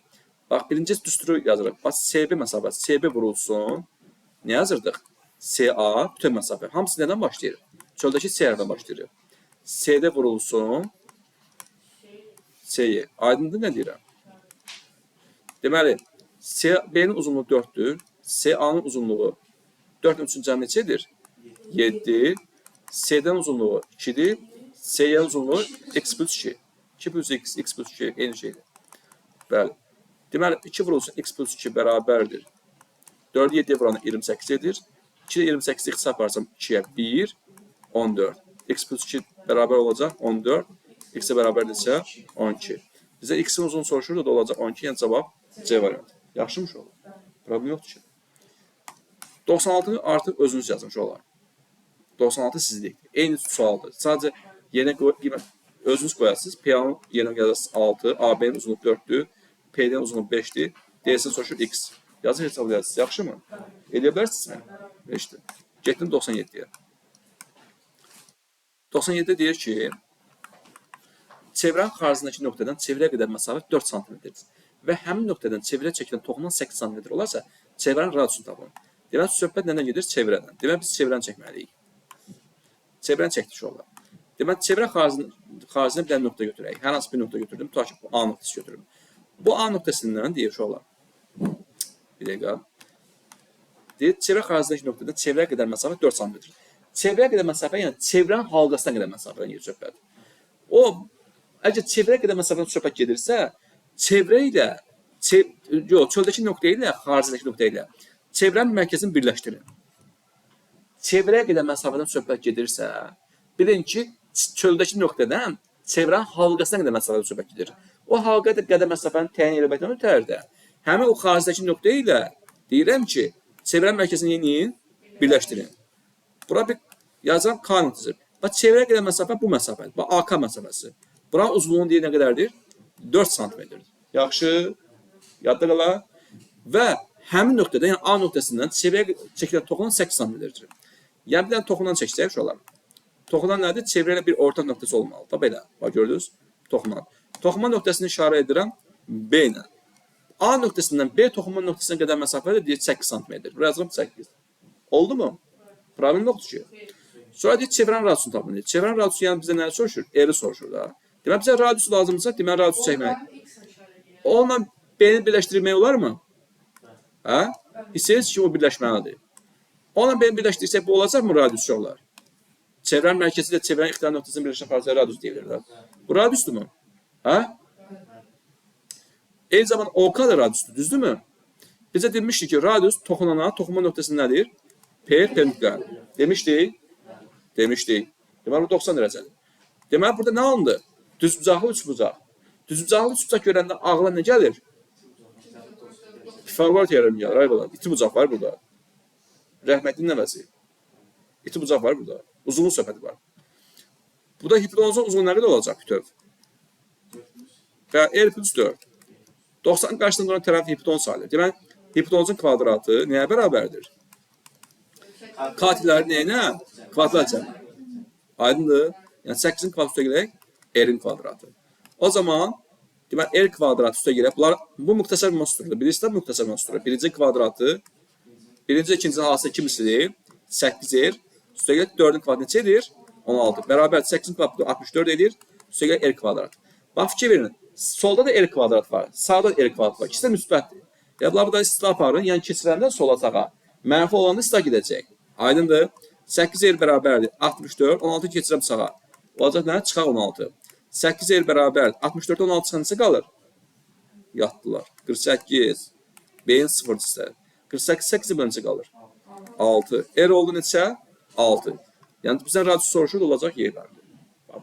Bax, birinci düsturu yazırıq. Bax, CB məsafəsi, CB vurulsun. Nə yazırdıq? CA, bütöv məsafə. Hamısı nədən başlayır? Çöldəki C hərfindən başlayır. CD vurulsun C-yə. Aydındır nə deyirəm? Deməli, B-nin uzunluğu 4-dür. CA-nın uzunluğu 4-ün 3-ün cəmi neçə edir? 7. C-dən uzunluğu 2-dir. C-nin uzunluğu x plus 2. 2 plus x, x plus 2 eyni şeydir. Bəli. Deməli, 2 vurulsun x plus 2 bərabərdir. 4-ü 7-yə vuranda 28 edir. 2 ilə 28-i ixtisar aparsam 2-yə 1, 14. X plus 2 bərabər olacaq 14. X-ə bərabərdirsə 12. Bizə x-in uzunluğunu soruşur da olacaq 12, yəni cavab C variantı. Yaxşımış olur. Problem yoxdur ki. 96-nı artıq özünüz yazın uşaqlar. 96 sizlikdir. Eyni sualdır. Sadəcə yerinə qiymət özünüz qoyarsınız. PA-nın yerinə yazarsınız 6, AB-nin uzunluğu 4-dür, PD-nin uzunluğu 5-dir. D-sini soruşur x. Yazın hesablayarsınız. Yaxşı mı? Eləyə bilərsinizmi? 5-dir. Getdim 97-yə. 97-də deyir ki, çevrənin xaricindəki nöqtədən çevrəyə qədər məsafə 4 sm-dir. Və həmin nöqtədən çevrəyə çəkilən toxunan 8 sm olarsa, çevrənin radiusunu tapın. Deməli, söhbət nədən gedir? Çevrədən. Deməli, biz çevrəni çəkməliyik. Çevrəni çəkdik uşaqlar. Deməli, çevrə xaricinə bir dənə nöqtə götürək. Hər hansı bir nöqtə götürdüm. Tutaq ki, bu A nöqtəsi götürüm. Bu A nöqtəsindən deyir uşaqlar. Bir dəqiqə. Deyir, çevrə xaricindəki nöqtədən çevrəyə qədər məsafə 4 sm-dir. Çevrəyə qədər məsafə, yəni çevrənin halqasına qədər məsafədən gedir söhbət. O, əgər çevrəyə qədər məsafədən söhbət gedirsə, çevrə ilə, çöldəki nöqtə ilə, xaricindəki nöqtə ilə çevrənin mərkəzini birləşdirin. Çevrəyə qədər məsafədən söhbət gedirsə, bilin ki, çöldəki nöqtədən çevrənin halqasına qədər məsafədən söhbət gedir. O halqaya qədər məsafəni təyin eləməkdən ötəri də, həmin o xaricdəki nöqtə ilə deyirəm ki, çevrənin mərkəzini eləyin, birləşdirin. Bura bir yazıram K nöqtəsi. Bax, çevrəyə qədər məsafə bu məsafədir. Bax, AK məsafəsi. Buranın uzunluğunu deyir nə qədərdir? 4 sm-dir. Yaxşı, yadda qala. Və həmin nöqtədə, yəni A nöqtəsindən çevrəyə çəkilən toxunan 8 sm-dir. Yəni, bir dənə toxunan çəkəcək uşaqlar. Toxunan nədir? Çevrə ilə bir ortaq nöqtəsi olmalıdır. Da belə. Bax, gördünüz? Toxunan. Toxunma nöqtəsini işarə edirəm B ilə. A nöqtəsindən B toxunma nöqtəsinə qədər məsafə də deyir 8 sm-dir. Buraya yazıram 8. Oldu mu? Problem yoxdur ki. Sonra deyir çevrənin radiusunu tapın. Çevrənin radiusu yəni bizə nə soruşur? R-i soruşur da. Deməli bizə radiusu lazımdırsa, deməli radiusu çəkmək. Onunla B-ni birləşdirmək olarmı? Hə? Hiss edirsiniz ki, o birləşməlidir. Onunla B-ni birləşdirsək, bu olacaqmı radius uşaqlar? Çevrənin mərkəzi ilə çevrənin ixtiyar nöqtəsinin birləşən parçaya radius deyilir də. Bu radiusdur mu? Hə? Eyni zamanda OK da radiusdur, düzdürmü? Bizə demişdik ki, radius toxunana, toxunma nöqtəsi nədir? P, perpendikulyar. Demişdik. Demişdik. Deməli, bu 90 dərəcədir. Deməli, burada nə alındı? Düzbucaqlı üçbucaq. Düzbucaqlı üçbucaq görəndə ağla nə gəlir? Pifagor teoremi gəlir. Ay bala, iti bucaq var burada. Rəhmətlinin nəvəsi. İti bucaq var burada. Uzunluq söhbəti var. Bu da hipotenuzun uzunluğu nə qədər olacaq bütöv? Və R plus 4. 90 qarşısında duran tərəf hipotenuz sayılır. Deməli, hipotenuzun kvadratı nəyə bərabərdir? Katetləri nəyinə? Kvadrat cəmi. Aydındır? Yəni 8-in kvadratı üstə gələk R-in kvadratı. O zaman deməli R kvadratı üstə gələk. Bunlar bu müxtəsər monstrudur. Bilirsiniz müxtəsər monstrudur. Birinci kvadratı, birinci, ikinci hasil 2 misli 8R üstə gələk 4-ün kvadratı neçə edir? 16. Bərabər 8-in kvadratı 64 edir. Üstə gələk R kvadratı. Bax fikir verin. Solda da R kvadrat var. Sağda da R kvadrat var. İkisi də müsbətdir. Ya bunlar burada istisna aparın. Yəni keçirəndə sola sağa. Mənfi olanda istisna gedəcək. Aydındır. 8R bərabərdir 64. 16 keçirəm sağa. Olacaq nə? Çıxaq 16. 8R bərabərdir. 64 16 çıxan neçə qalır? Yatdılar. 48. B-nin sıfırcısı. 48 8 neçə qalır? 6. R oldu neçə? 6. Yəni bizdən radius soruşur olacaq Y bərabər.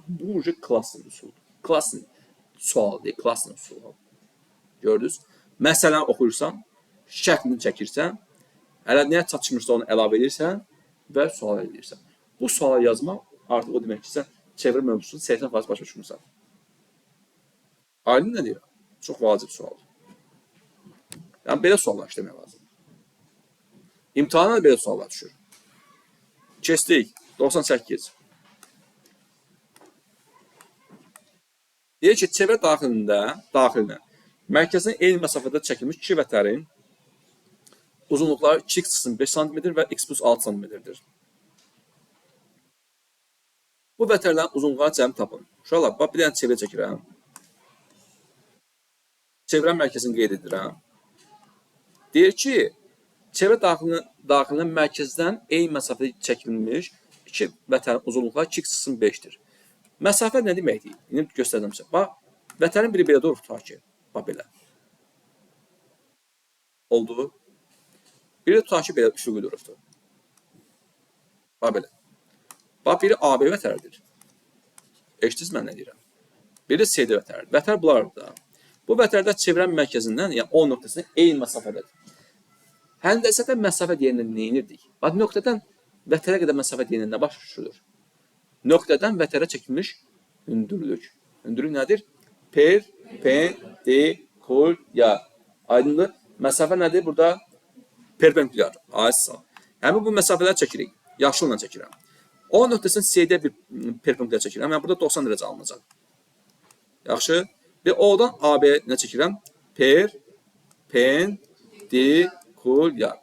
Bu ucu klassın üsuludur. Klassın sual deyil, klassın üsulu. Gördünüz? Məsələni oxuyursan, şəklini çəkirsən, hələ nəyə çatışmırsa onu əlavə edirsən və sual edirsən. Bu suala yazmaq artıq o demək ki, sən çevrə mövzusunu 80% başa düşmüsən. Aydın nə deyirəm? Çox vacib sualdır. Yəni belə suallar işləmək lazımdır. İmtahana da belə suallar düşür. Keçdik. 98. Deyir ki, çevrə daxilinə mərkəzdən eyni məsafədə çəkilmiş iki vətərin uzunluqları 2x 5 sm və x plus 6 sm-dir. Bu vətərlərin uzunluqlarını cəmi tapın. Uşaqlar, bax, bir dənə çevrə çəkirəm. Çevrə mərkəzini qeyd edirəm. Deyir ki, çevrə daxilindən mərkəzdən eyni məsafədə çəkilmiş iki vətərin uzunluqları 2x 5-dir. Məsafə nə deməkdir? İndi göstərəcəm sizə. Bax, vətərin biri belə durur, tutaq ki. Bax, belə. Oldu. Biri tutaq ki, belə üfüqi durubdur. Bax, belə. Bax, biri AB vətəridir. Eşitdiniz mən nə deyirəm? Biri CD vətəridir. Vətər bunlardır da. Bu vətərdə çevrə mərkəzindən, yəni O nöqtəsindən eyni məsafədədir. Həndəsədə məsafə deyəndə nə edirdik? Bax, nöqtədən vətərə qədər məsafə deyəndə nə başa düşülür? Nöqtədən vətərə çəkilmiş hündürlük. Hündürlük nədir? Perpendikulyar. Aydındır? Məsafə nədir burada? Perpendikulyar. Aysa. Həmin bu məsafələri çəkirik. Yaşılla çəkirəm. O nöqtəsindən CD bir perpendikulyar çəkirəm. Yəni burada 90 dərəcə alınacaq. Yaxşı. Bir O-dan AB nə çəkirəm? Perpendikulyar.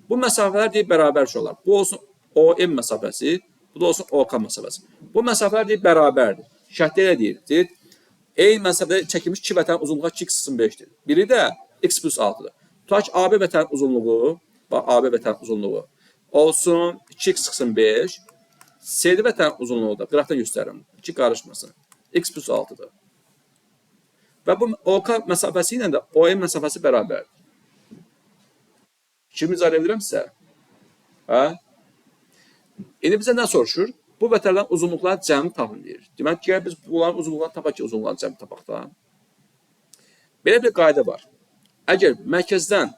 Bu məsafələr deyib bərabər olar. Bu olsun OM məsafəsi, bu da olsun OK məsafəsi. Bu məsafələr deyib bərabərdir. Şərtdə elə deyir. Deyir, eyni məsafədə çəkilmiş iki vətənin uzunluğu 2x 5-dir. Biri də x plus 6-dır. Tutaq ki, AB vətənin uzunluğu, bax, AB vətənin uzunluğu olsun 2x 5, CD vətənin uzunluğu da qıraqdan göstərirəm. 2 qarışmasın. X plus 6-dır. Və bu OK məsafəsi ilə də OM məsafəsi bərabərdir. Kimi izah edə bilirəm sizə? Hə? İndi bizə nə soruşur? Bu vətərlərin uzunluqları cəmi tapın deyir. Deməli, gəl biz bunların uzunluqlarını tapaq ki, uzunluqlarını cəmi tapaq da. Belə bir qayda var. Əgər mərkəzdən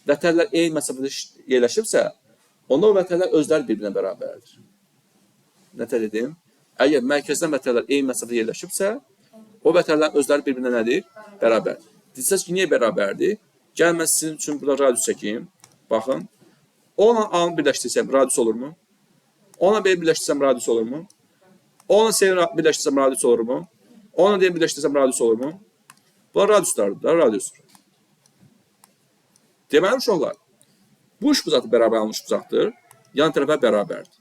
vətərlər eyni məsafədə yerləşibsə, onda o vətərlər özləri bir-birinə bərabərdir. Nə dedim? Əgər mərkəzdən vətərlər eyni məsafədə yerləşibsə, o vətərlərin özləri bir-birinə nədir? Bərabər. Deyirsiniz ki, niyə bərabərdir? Gəl mən sizin üçün burada radius çəkeyim. Baxın. O ilə A-nı birləşdirsəm radius olurmu? O ilə B birləşdirsəm radius olurmu? O ilə C birləşdirsəm radius olurmu? O ilə D birləşdirsəm radius olurmu? Bunlar radiuslardır, da, radiusdur. Deməli, uşaqlar, bu üçbucaqda bərabər alınmış bucaqdır, yan tərəfə bərabərdir.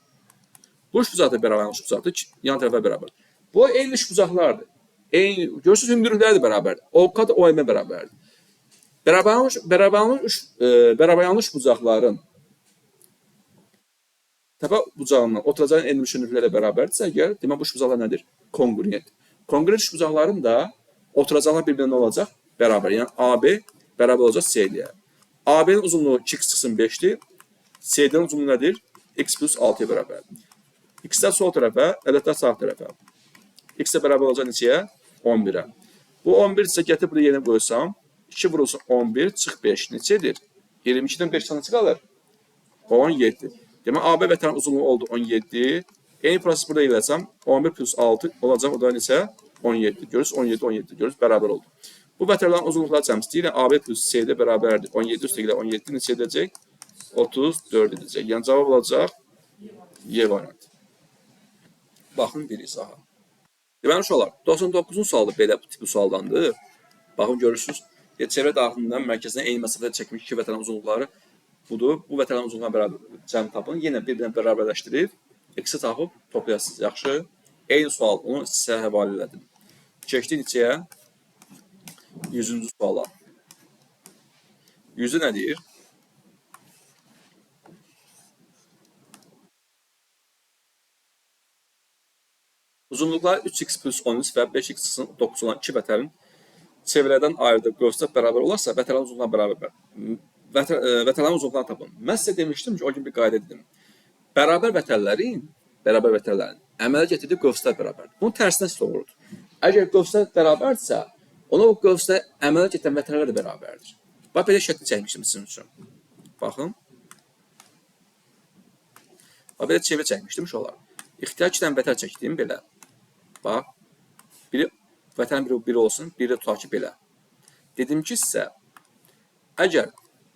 Bu üçbucaqda bərabər alınmış bucaqdır, yan tərəfə bərabərdir. Bu eyni üçbucaqlardır. Eyni, görürsünüz, hündürlüklər də bərabərdir. OK da OM bərabərdir. Bərabər alınmış bucaqların təpə bucağından oturacağın enilmiş hündürlüklərlə bərabərdirsə əgər, demək bu üçbucaqlar nədir? Kongruent. Kongruent üçbucaqların da oturacaqlar bir-birinə nə olacaq? Bərabər. Yəni AB bərabər olacaq CD-yə. AB-nin uzunluğu 2x 5-dir. CD-nin uzunluğu nədir? X plus 6-ya bərabərdir. X-lər sol tərəfə, əlbəttə sağ tərəfə. X-ə bərabər olacaq neçəyə? 11-ə. Bu 11 isə gətirib burada yerinə qoysam, 2 vurulsun 11, çıx 5 neçə edir? 22-dən 5 neçə qalır? 17. Demək, AB vətənin uzunluğu oldu 17. Eyni proses burada eləsəm, 11 plus 6 olacaq, o da neçə? 17. Görürsünüz, 17, 17. Görürsünüz, bərabər oldu. Bu vətərlərin uzunluqları cəm istəyir. Yəni, AB plus CD bərabərdir. 17 üstə gələ 17 neçə edəcək? 34 edəcək. Yəni, cavab olacaq Y variantı. Baxın bir izaha. Deməli, uşaqlar, 99-cu sualda belə bu tipli sualdandır. Baxın, görürsünüz, çevrə daxilindən mərkəzinə eyni məsafədə çəkmiş iki vətənin uzunluqları budur. Bu vətənin uzunluğuna bərabər cəmi tapın. Yenə bir-birinə bərabərləşdirib, x-i tapıb toplayasınız. Yaxşı. Eyni sual, onu sizə həvalə elədim. Keçdik neçəyə? 100-cü suala. 100-ü nə deyir? Uzunluqları 3x plus 13 və 5x 9 olan iki vətərin çevrədən ayırdığı qövslər bərabər olarsa, vətərlərin uzunluğuna bərabər. Vətərlərin uzunluqlarını tapın. Mən sizə demişdim ki, o gün bir qayda dedim. Bərabər vətərlərin əmələ getirdiyi qövslər bərabərdir. Bunun tərsinə doğrudur. Əgər qövslər bərabərdirsə, ona o qövslər əmələ getirən vətərlər də bərabərdir. Bax, belə şəkli çəkmişdim sizin üçün. Baxın. Bax, belə çevrə çəkmişdim uşaqlar. İxtiyar iki dənə vətər çəkdim belə. Bax, biri vətərin biri, biri olsun, biri də tutaq ki, belə. Dedim ki, sizə, əgər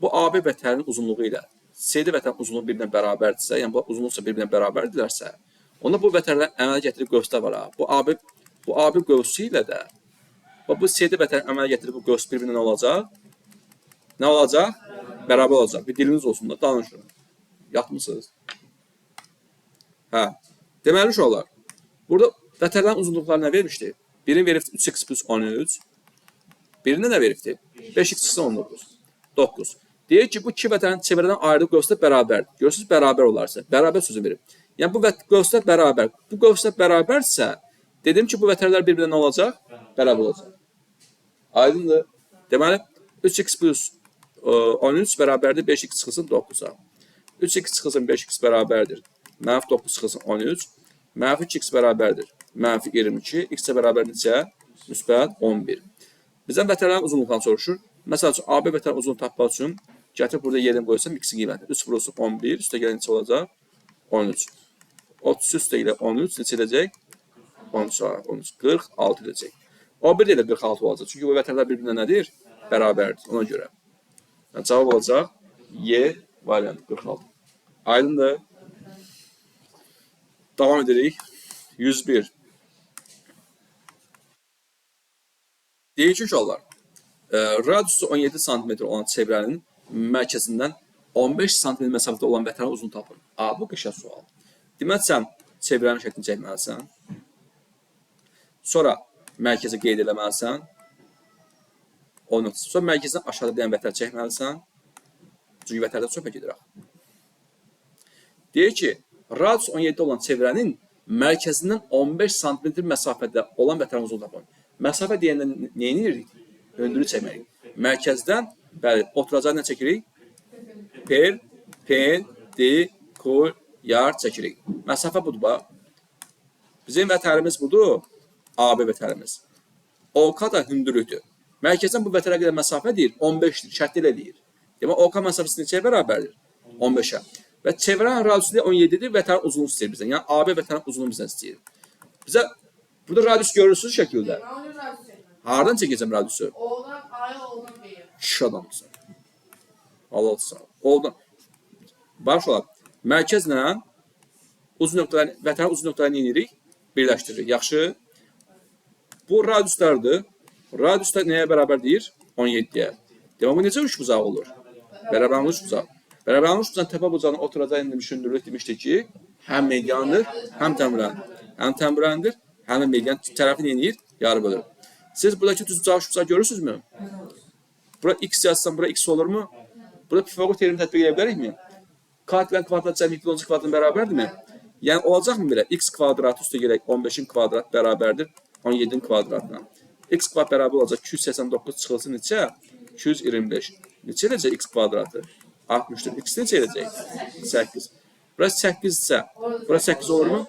bu AB vətərinin uzunluğu ilə CD vətərin uzunluğu bir-birinə bərabərdirsə, yəni bu uzunluqsa bir-birinə bərabərdirlərsə, onda bu vətərlər əmələ gətirib qövslər var ha. Bu AB qövsü ilə də bax, bu CD vətərin əmələ gətirib bu qövs bir-birinə nə olacaq? Nə olacaq? Bərabər olacaq. Bir diliniz olsun da danışın. Yatmısınız. Hə. Deməli uşaqlar, Burada vətərlərin uzunluqları nə vermişdi? Birini veribdi 3x plus 13. Birini nə veribdi? 5x çıxsın 19. 9. Deyir ki, bu iki vətərin çevrədən ayırdığı qövslər bərabərdir. Görürsünüz, bərabər olarsa. Bərabər sözü verib. Yəni, bu qövslər bərabər. Bu qövslər bərabərsə, dedim ki, bu vətərlər bir-birinə nə olacaq? Bərabər olacaq. Aydındır. Deməli, 3x plus 13 bərabərdir 5x çıxılsın 9-a. 3x çıxılsın 5x bərabərdir. Mənfi 9 çıxılsın 13. Mənfi 2x bərabərdir. Mənfi 22. X-ə bərabər neçə? Müsbət 11. Bizdən vətərlərin uzunluqlarını soruşur. Məsəl üçün, AB vətərin uzunluğunu tapmaq üçün gətirib burada yerini qoysam x-in qiyməti. 3 vurulsun 11, üstə gələn neçə olacaq? 13. 33 üstə ilə 13 neçə edəcək? 13, 13, 46 edəcək. O bir də elə 46 olacaq. Çünki bu vətərlər bir-birinə nədir? Bərabərdir. Ona görə. Yəni, cavab olacaq Y variantı 46. Aydındır. Davam edirik. 101. Deyir ki, uşaqlar, radiusu 17 sm olan çevrənin mərkəzindən 15 sm məsafədə olan vətərin uzunluğunu tapın. A, bu qəşəng sual. Deməli, sən çevrənin şəklini çəkməlisən. Sonra mərkəzi qeyd eləməlisən. O nöqtəsi. Sonra mərkəzdən aşağıda bir dənə vətər çəkməlisən. Çünki vətərdə söhbət gedir axı. Deyir ki, radius 17 olan çevrənin mərkəzindən 15 sm məsafədə olan vətərin uzunluğunu tapın. Məsafə deyəndə nə edirik? Hündürlük çəkməliyik. Mərkəzdən, bəli, oturacağı nə çəkirik? Per, pen, di, kul, yar çəkirik. Məsafə budur, bax. Bizim vətərimiz budur, AB vətərimiz. OK da hündürlükdür. Mərkəzdən bu vətərə qədər məsafə deyir, 15-dir, şərt elə deyir. Demək, OK məsafəsi neçəyə bərabərdir? 15-ə. Və çevrənin radiusu 17-dir, vətərin uzunluğu istəyir bizdən. Yəni, AB vətərin uzunluğu bizdən istəyir. Bizə burada radius görürsünüz şəkildə. Hardan çəkəcəm radiusu? O'dan A'ya, O'dan B'ye. Kişi adamsın. Allah olsun. Oldu. Bax olar. Mərkəzlə uzun nöqtələri, vətənin uzun nöqtələrini edirik? Birləşdiririk. Yaxşı. Bu radiuslardır. Radiuslar nəyə bərabər deyir? 17-yə. Demək, bu necə üçbucaq olur? Bərabərli üçbucaq. Bərabərli üçbucağın təpə bucağına oturacaq indi düşündürürük demişdik ki, həm mediandır, həm təmrəndir. Həm təmrəndir, həm də median tərəfi nə edir? Yarı bölür. Siz buradakı düzbucaq üçbucaq görürsünüzmü? Bura x yazsam, bura x olurmu? Burada Pifagor teoremi tətbiq edə bilərikmi? K kvadrat cəmi 10-cu kvadratın bərabərdirmi? Yəni olacaqmı belə? X kvadratı üstə gələk 15-in kvadrat bərabərdir 17-in kvadratına. X kvadrat bərabər olacaq 289 çıxılsın neçə? 225. Neçə eləyəcək x kvadratı? 64. X neçə eləyəcək? 8. Burası 8 isə, burası 8 olurmu?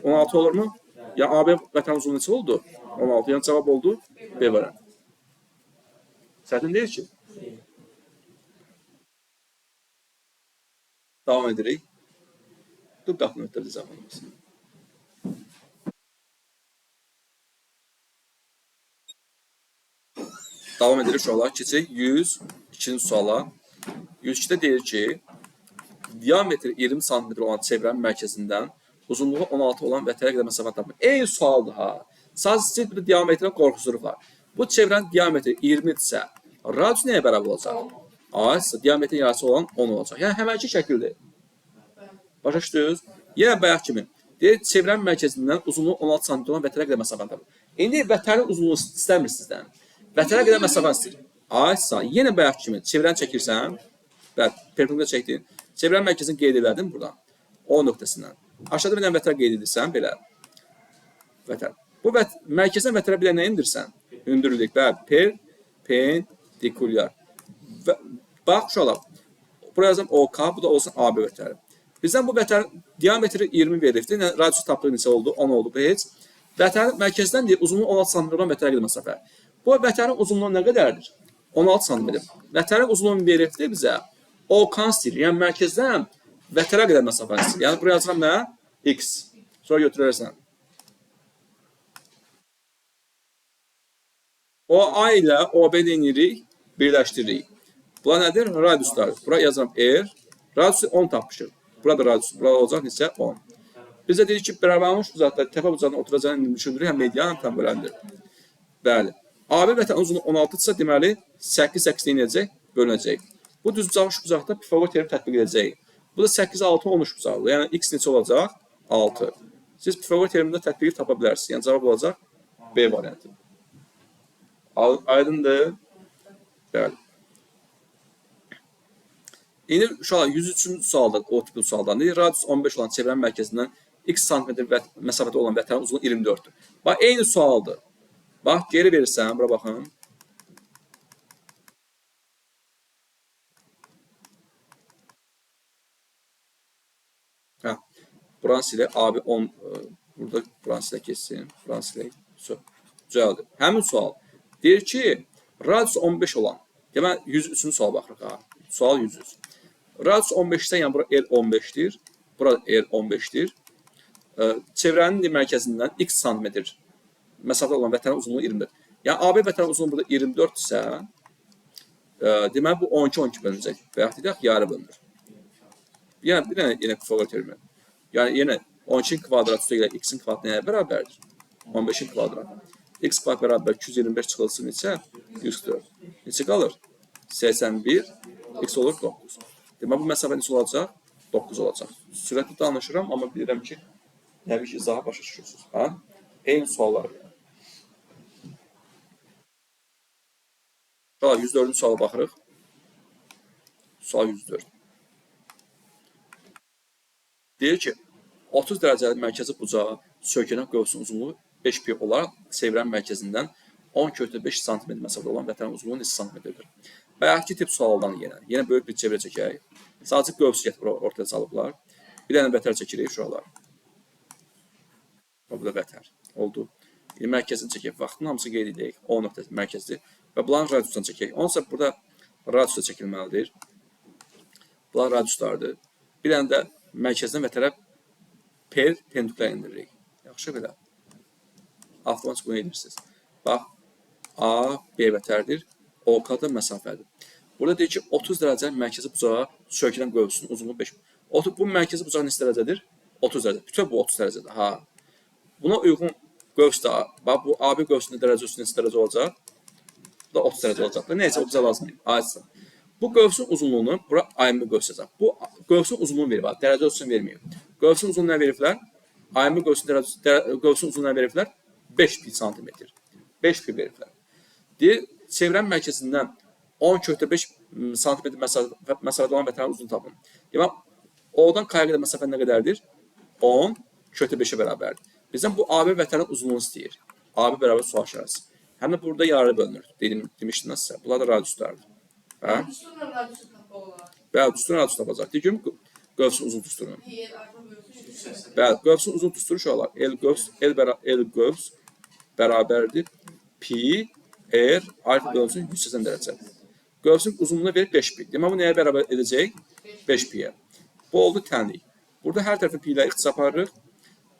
16 olurmu? Yəni AB vətən uzunluğu neçə oldu? 16. Yəni cavab oldu B variantı. Çətin deyil ki. Davam edirik. Dur qapını ötürdü zamanımız. Davam edirik uşaqlar. Keçək 102-ci suala. 102-də deyir ki, diametri 20 sm olan çevrənin mərkəzindən uzunluğu 16 olan vətərə qədər məsafə tapın. Eyni sualdır ha. Sadəcə burada diametrə qorxusuruq var. Bu çevrənin diametri 20-dirsə, radius nəyə bərabər olacaq? A isə diametrin yarısı olan 10 olacaq. Yəni həmənki şəkildir. Başa düşdünüz? Yenə bayaq kimi. Deyir, çevrənin mərkəzindən uzunluğu 16 sm olan vətərə qədər məsafəni tapın. İndi vətərin uzunluğu istəmir sizdən. Vətərə qədər məsafəni istəyir. A isə yenə bayaq kimi çevrəni çəkirsən, bəli, perpendikular çəkdin. Çevrənin mərkəzini qeyd elədin buradan. O nöqtəsindən. Aşağıda bir dənə vətər qeyd edirsən, belə. Vətər. Bu mərkəzdən vətərə bir dənə nə endirsən? Hündürlük. Bəli, perpendikulyar. Və bax uşaqlar, buraya yazım OK, bu da olsun AB vətəri. Bizdən bu vətərin diametri 20 verilibdir. Yəni, radiusu tapdıq neçə oldu? 10 oldu. Bu heç. Vətərin mərkəzdən deyir, uzunluğu 16 sm olan vətərə qədər məsafə. Bu vətərin uzunluğu nə qədərdir? 16 sm. Vətərin uzunluğunu verilibdir bizə. OK istəyir. Yəni, mərkəzdən vətərə qədər məsafəni istəyir. Yəni, buraya yazıram nə? X. Sonra götürərsən. O A ilə OB nə edirik? Birləşdiririk. Bunlar nədir? Radiuslar. Bura yazıram R. Radiusu 10 tapmışıq. Burada radius. Burada olacaq neçə? 10. Bizə deyir ki, bərabər bucaqda təpə bucağına oturacağını düşündürük. Həm median, həm təmbələndir. Bəli. AB vətən uzunluğu 16-dırsa, deməli 8 8 nə edəcək? Bölünəcək. Bu düzbucaq üçbucaqda Pifagor teoremi tətbiq edəcəyik. Bu da 8 6 13 bucaqlıdır. Yəni x neçə olacaq? 6. Siz Pifaqor teoremində tətbiqi tapa bilərsiniz. Yəni cavab olacaq B variantı. Aydındır? Bəli. İndi uşaqlar 103-cü sualda, o tipli sualdan deyir. Radius 15 olan çevrənin mərkəzindən x santimetr məsafədə olan vətənin uzunluğu 24-dür. Bax, eyni sualdır. Bax, geri verirsən, bura baxın. Hə, buranı silək, AB 10, burada buranı silək keçsin, buranı silək, düzəldir. Həmin sual deyir ki, radius 15 olan, deməli 103-cü suala baxırıq ha, sual 103. Radius 15-dən, yəni bura R 15-dir, bura R 15-dir. Çevrənin mərkəzindən x santimetr məsafədə olan vətənin uzunluğu 24. Yəni AB vətənin uzunluğu burada 24 isə, deməli bu 12 12 bölünəcək və yaxud deyək yarı bölünür. Yəni bir dənə yenə Pifaqor teoremi. Yəni yenə 12-in kvadratı üstə gələ x-in kvadratı nəyə bərabərdir? 15-in kvadratı. X kvadrat bərabər 225 çıxılsın neçə? 104. Neçə qalır? 81. X olur 9. Deməli bu məsafə neçə olacaq? 9 olacaq. Sürətli danışıram, amma bilirəm ki, təbii ki, izahı başa düşürsünüz. Ha? Eyni suallar. Uşaqlar 104-cü suala baxırıq. Sual 104. Deyir ki, 30 dərəcəlik mərkəzi bucağa söykənən qövsün uzunluğu 5 pi olaraq çevrənin mərkəzindən 10,5 sm məsafədə olan vətənin uzunluğu neçə santimetrdir? Bayaqki tip sualdan yenə. Yenə böyük bir çevrə çəkək. Sadəcə qövs gətirib ortaya salıblar. Bir dənə vətər çəkirik uşaqlar. Bu da vətər oldu. İndi mərkəzini çəkək. Vaxtın hamısı qeyd edək. O nöqtəsi mərkəzdir. Və bunların radiusunu çəkək. Onsa burada radius da çəkilməlidir. Bunlar radiuslardır. Bir dənə də mərkəzdən vətərə perpendikulyar indiririk. Yaxşı belə. Avtomatik bunu edirsiniz. Bax, A, B vətərdir. OK da məsafədir. Burada deyir ki, 30 dərəcə mərkəzi bucağa söykənən qövsünün uzunluğu 5. Bu mərkəzi bucaq neçə dərəcədir? 30 dərəcə. Bütün bu 30 dərəcədir. Ha. Buna uyğun qövs də, bax, bu AB qövsünün dərəcə üstü neçə dərəcə olacaq? Bu da 30 dərəcə olacaq. Neysə, o bizə lazım deyil. Aydınsa. Bu qövsün uzunluğunu bura AMB qövs yazacaq. Bu qövsün uzunluğunu verib, dərəcə ölçüsünü verməyib. Qövsün uzunluğunu nə veriblər? AMB qövsün uzunluğunu nə veriblər? 5 pi santimetr. 5 pi veriblər. Deyir, çevrənin mərkəzindən 10,5 santimetr məsafədə olan vətənin uzunluğunu tapın. Deməli, O-dan K-ya qədər məsafə nə qədərdir? 10,5-ə bərabərdir. Bizdən bu AB vətənin uzunluğunu istəyir. AB bərabər sual işarəsi. Həm də burada yarı bölünür. Demişdim sizə. Bunlar da radiuslardır. Hə? Düsturla radiusu tapmaq olar. Bəli, düsturun radius tapacaq. Deyir ki, qövsün uzun düsturunu. Bəli, qövsün uzun düsturu uşaqlar. L qövs, L qövs bərabərdir pi r alfa bölünsün 180 dərəcə. Qövsün uzunluğunu verib 5 pi. Deməli, bu nəyə bərabər edəcək? 5 piyə. Bu oldu tənlik. Burada hər tərəfə pi ilə ixtisar aparırıq.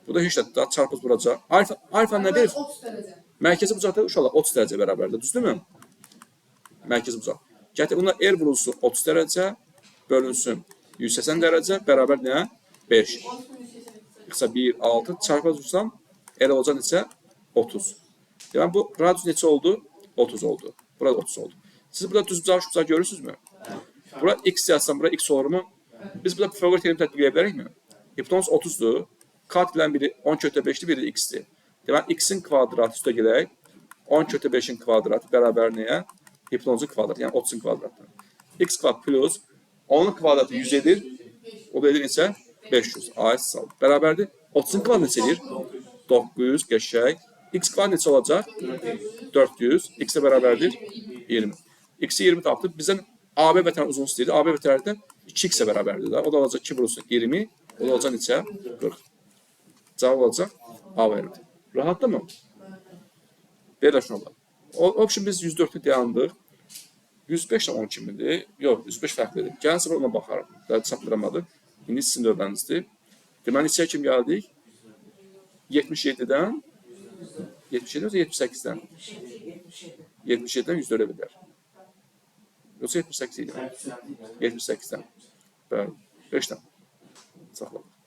Burada heç də daha çarpız vuracaq. Alfa nə verib? 30 dərəcə. Mərkəzi bucaqda uşaqlar 30 dərəcə bərabərdir. Düzdürmü? Mərkəzi bucaq. Gətir, buna R vurulsun 30 dərəcə, bölünsün 180 dərəcə, bərabər nə? 5. İxtisar 1, 6, çarpaz vursam, R olacaq neçə? 30. Deməli, bu radius neçə oldu? 30 oldu. Burada 30 oldu. Siz burada düz bucaq, bucaq görürsünüzmü? Bura x yazsam, bura x olurmu? Biz burada Pifaqor teoremi tətbiq edə bilərikmi? Hipotenuz 30-dur. Katillərin biri 10,5-dir, biri də x-dir. Deməli, x-in kvadratı üstə gələk. 10,5-in kvadratı bərabər nəyə? Hipotenuzun kvadratı, yəni 30-un kvadratı. X kvadrat plus 10-un kvadratı 100 edir. O da edir neçə? 500. Ay sağ ol. Bərabərdir. 30-un kvadratı neçə edir? 900 qəşəng. X kvadrat neçə olacaq? 400. X-ə bərabərdir? 20. X-i 20 tapdıq. Bizdən AB vətənin uzunluğu istəyirdi. AB vətəri də 2x-ə bərabərdir. O da olacaq 2 vurulsun 20. O da olacaq neçə? 40. Cavab olacaq A variantı. Rahatdırmı? Belə şuna olar. O üçün biz 104-ü dayandıq. 105 də 10 kimidir. Yox, 105 fərqlidir. Gəlin sonra ona baxarıq. Daha çatdıramadı. İndi sizin növbənizdir. Deməli, neçəyə kim gəldik? 77-dən 77 yoxsa 78-dən? 77-dən 104-ə qədər. Yoxsa 78 idi. 78-dən. Bəli. 5-dən. Saxladıq.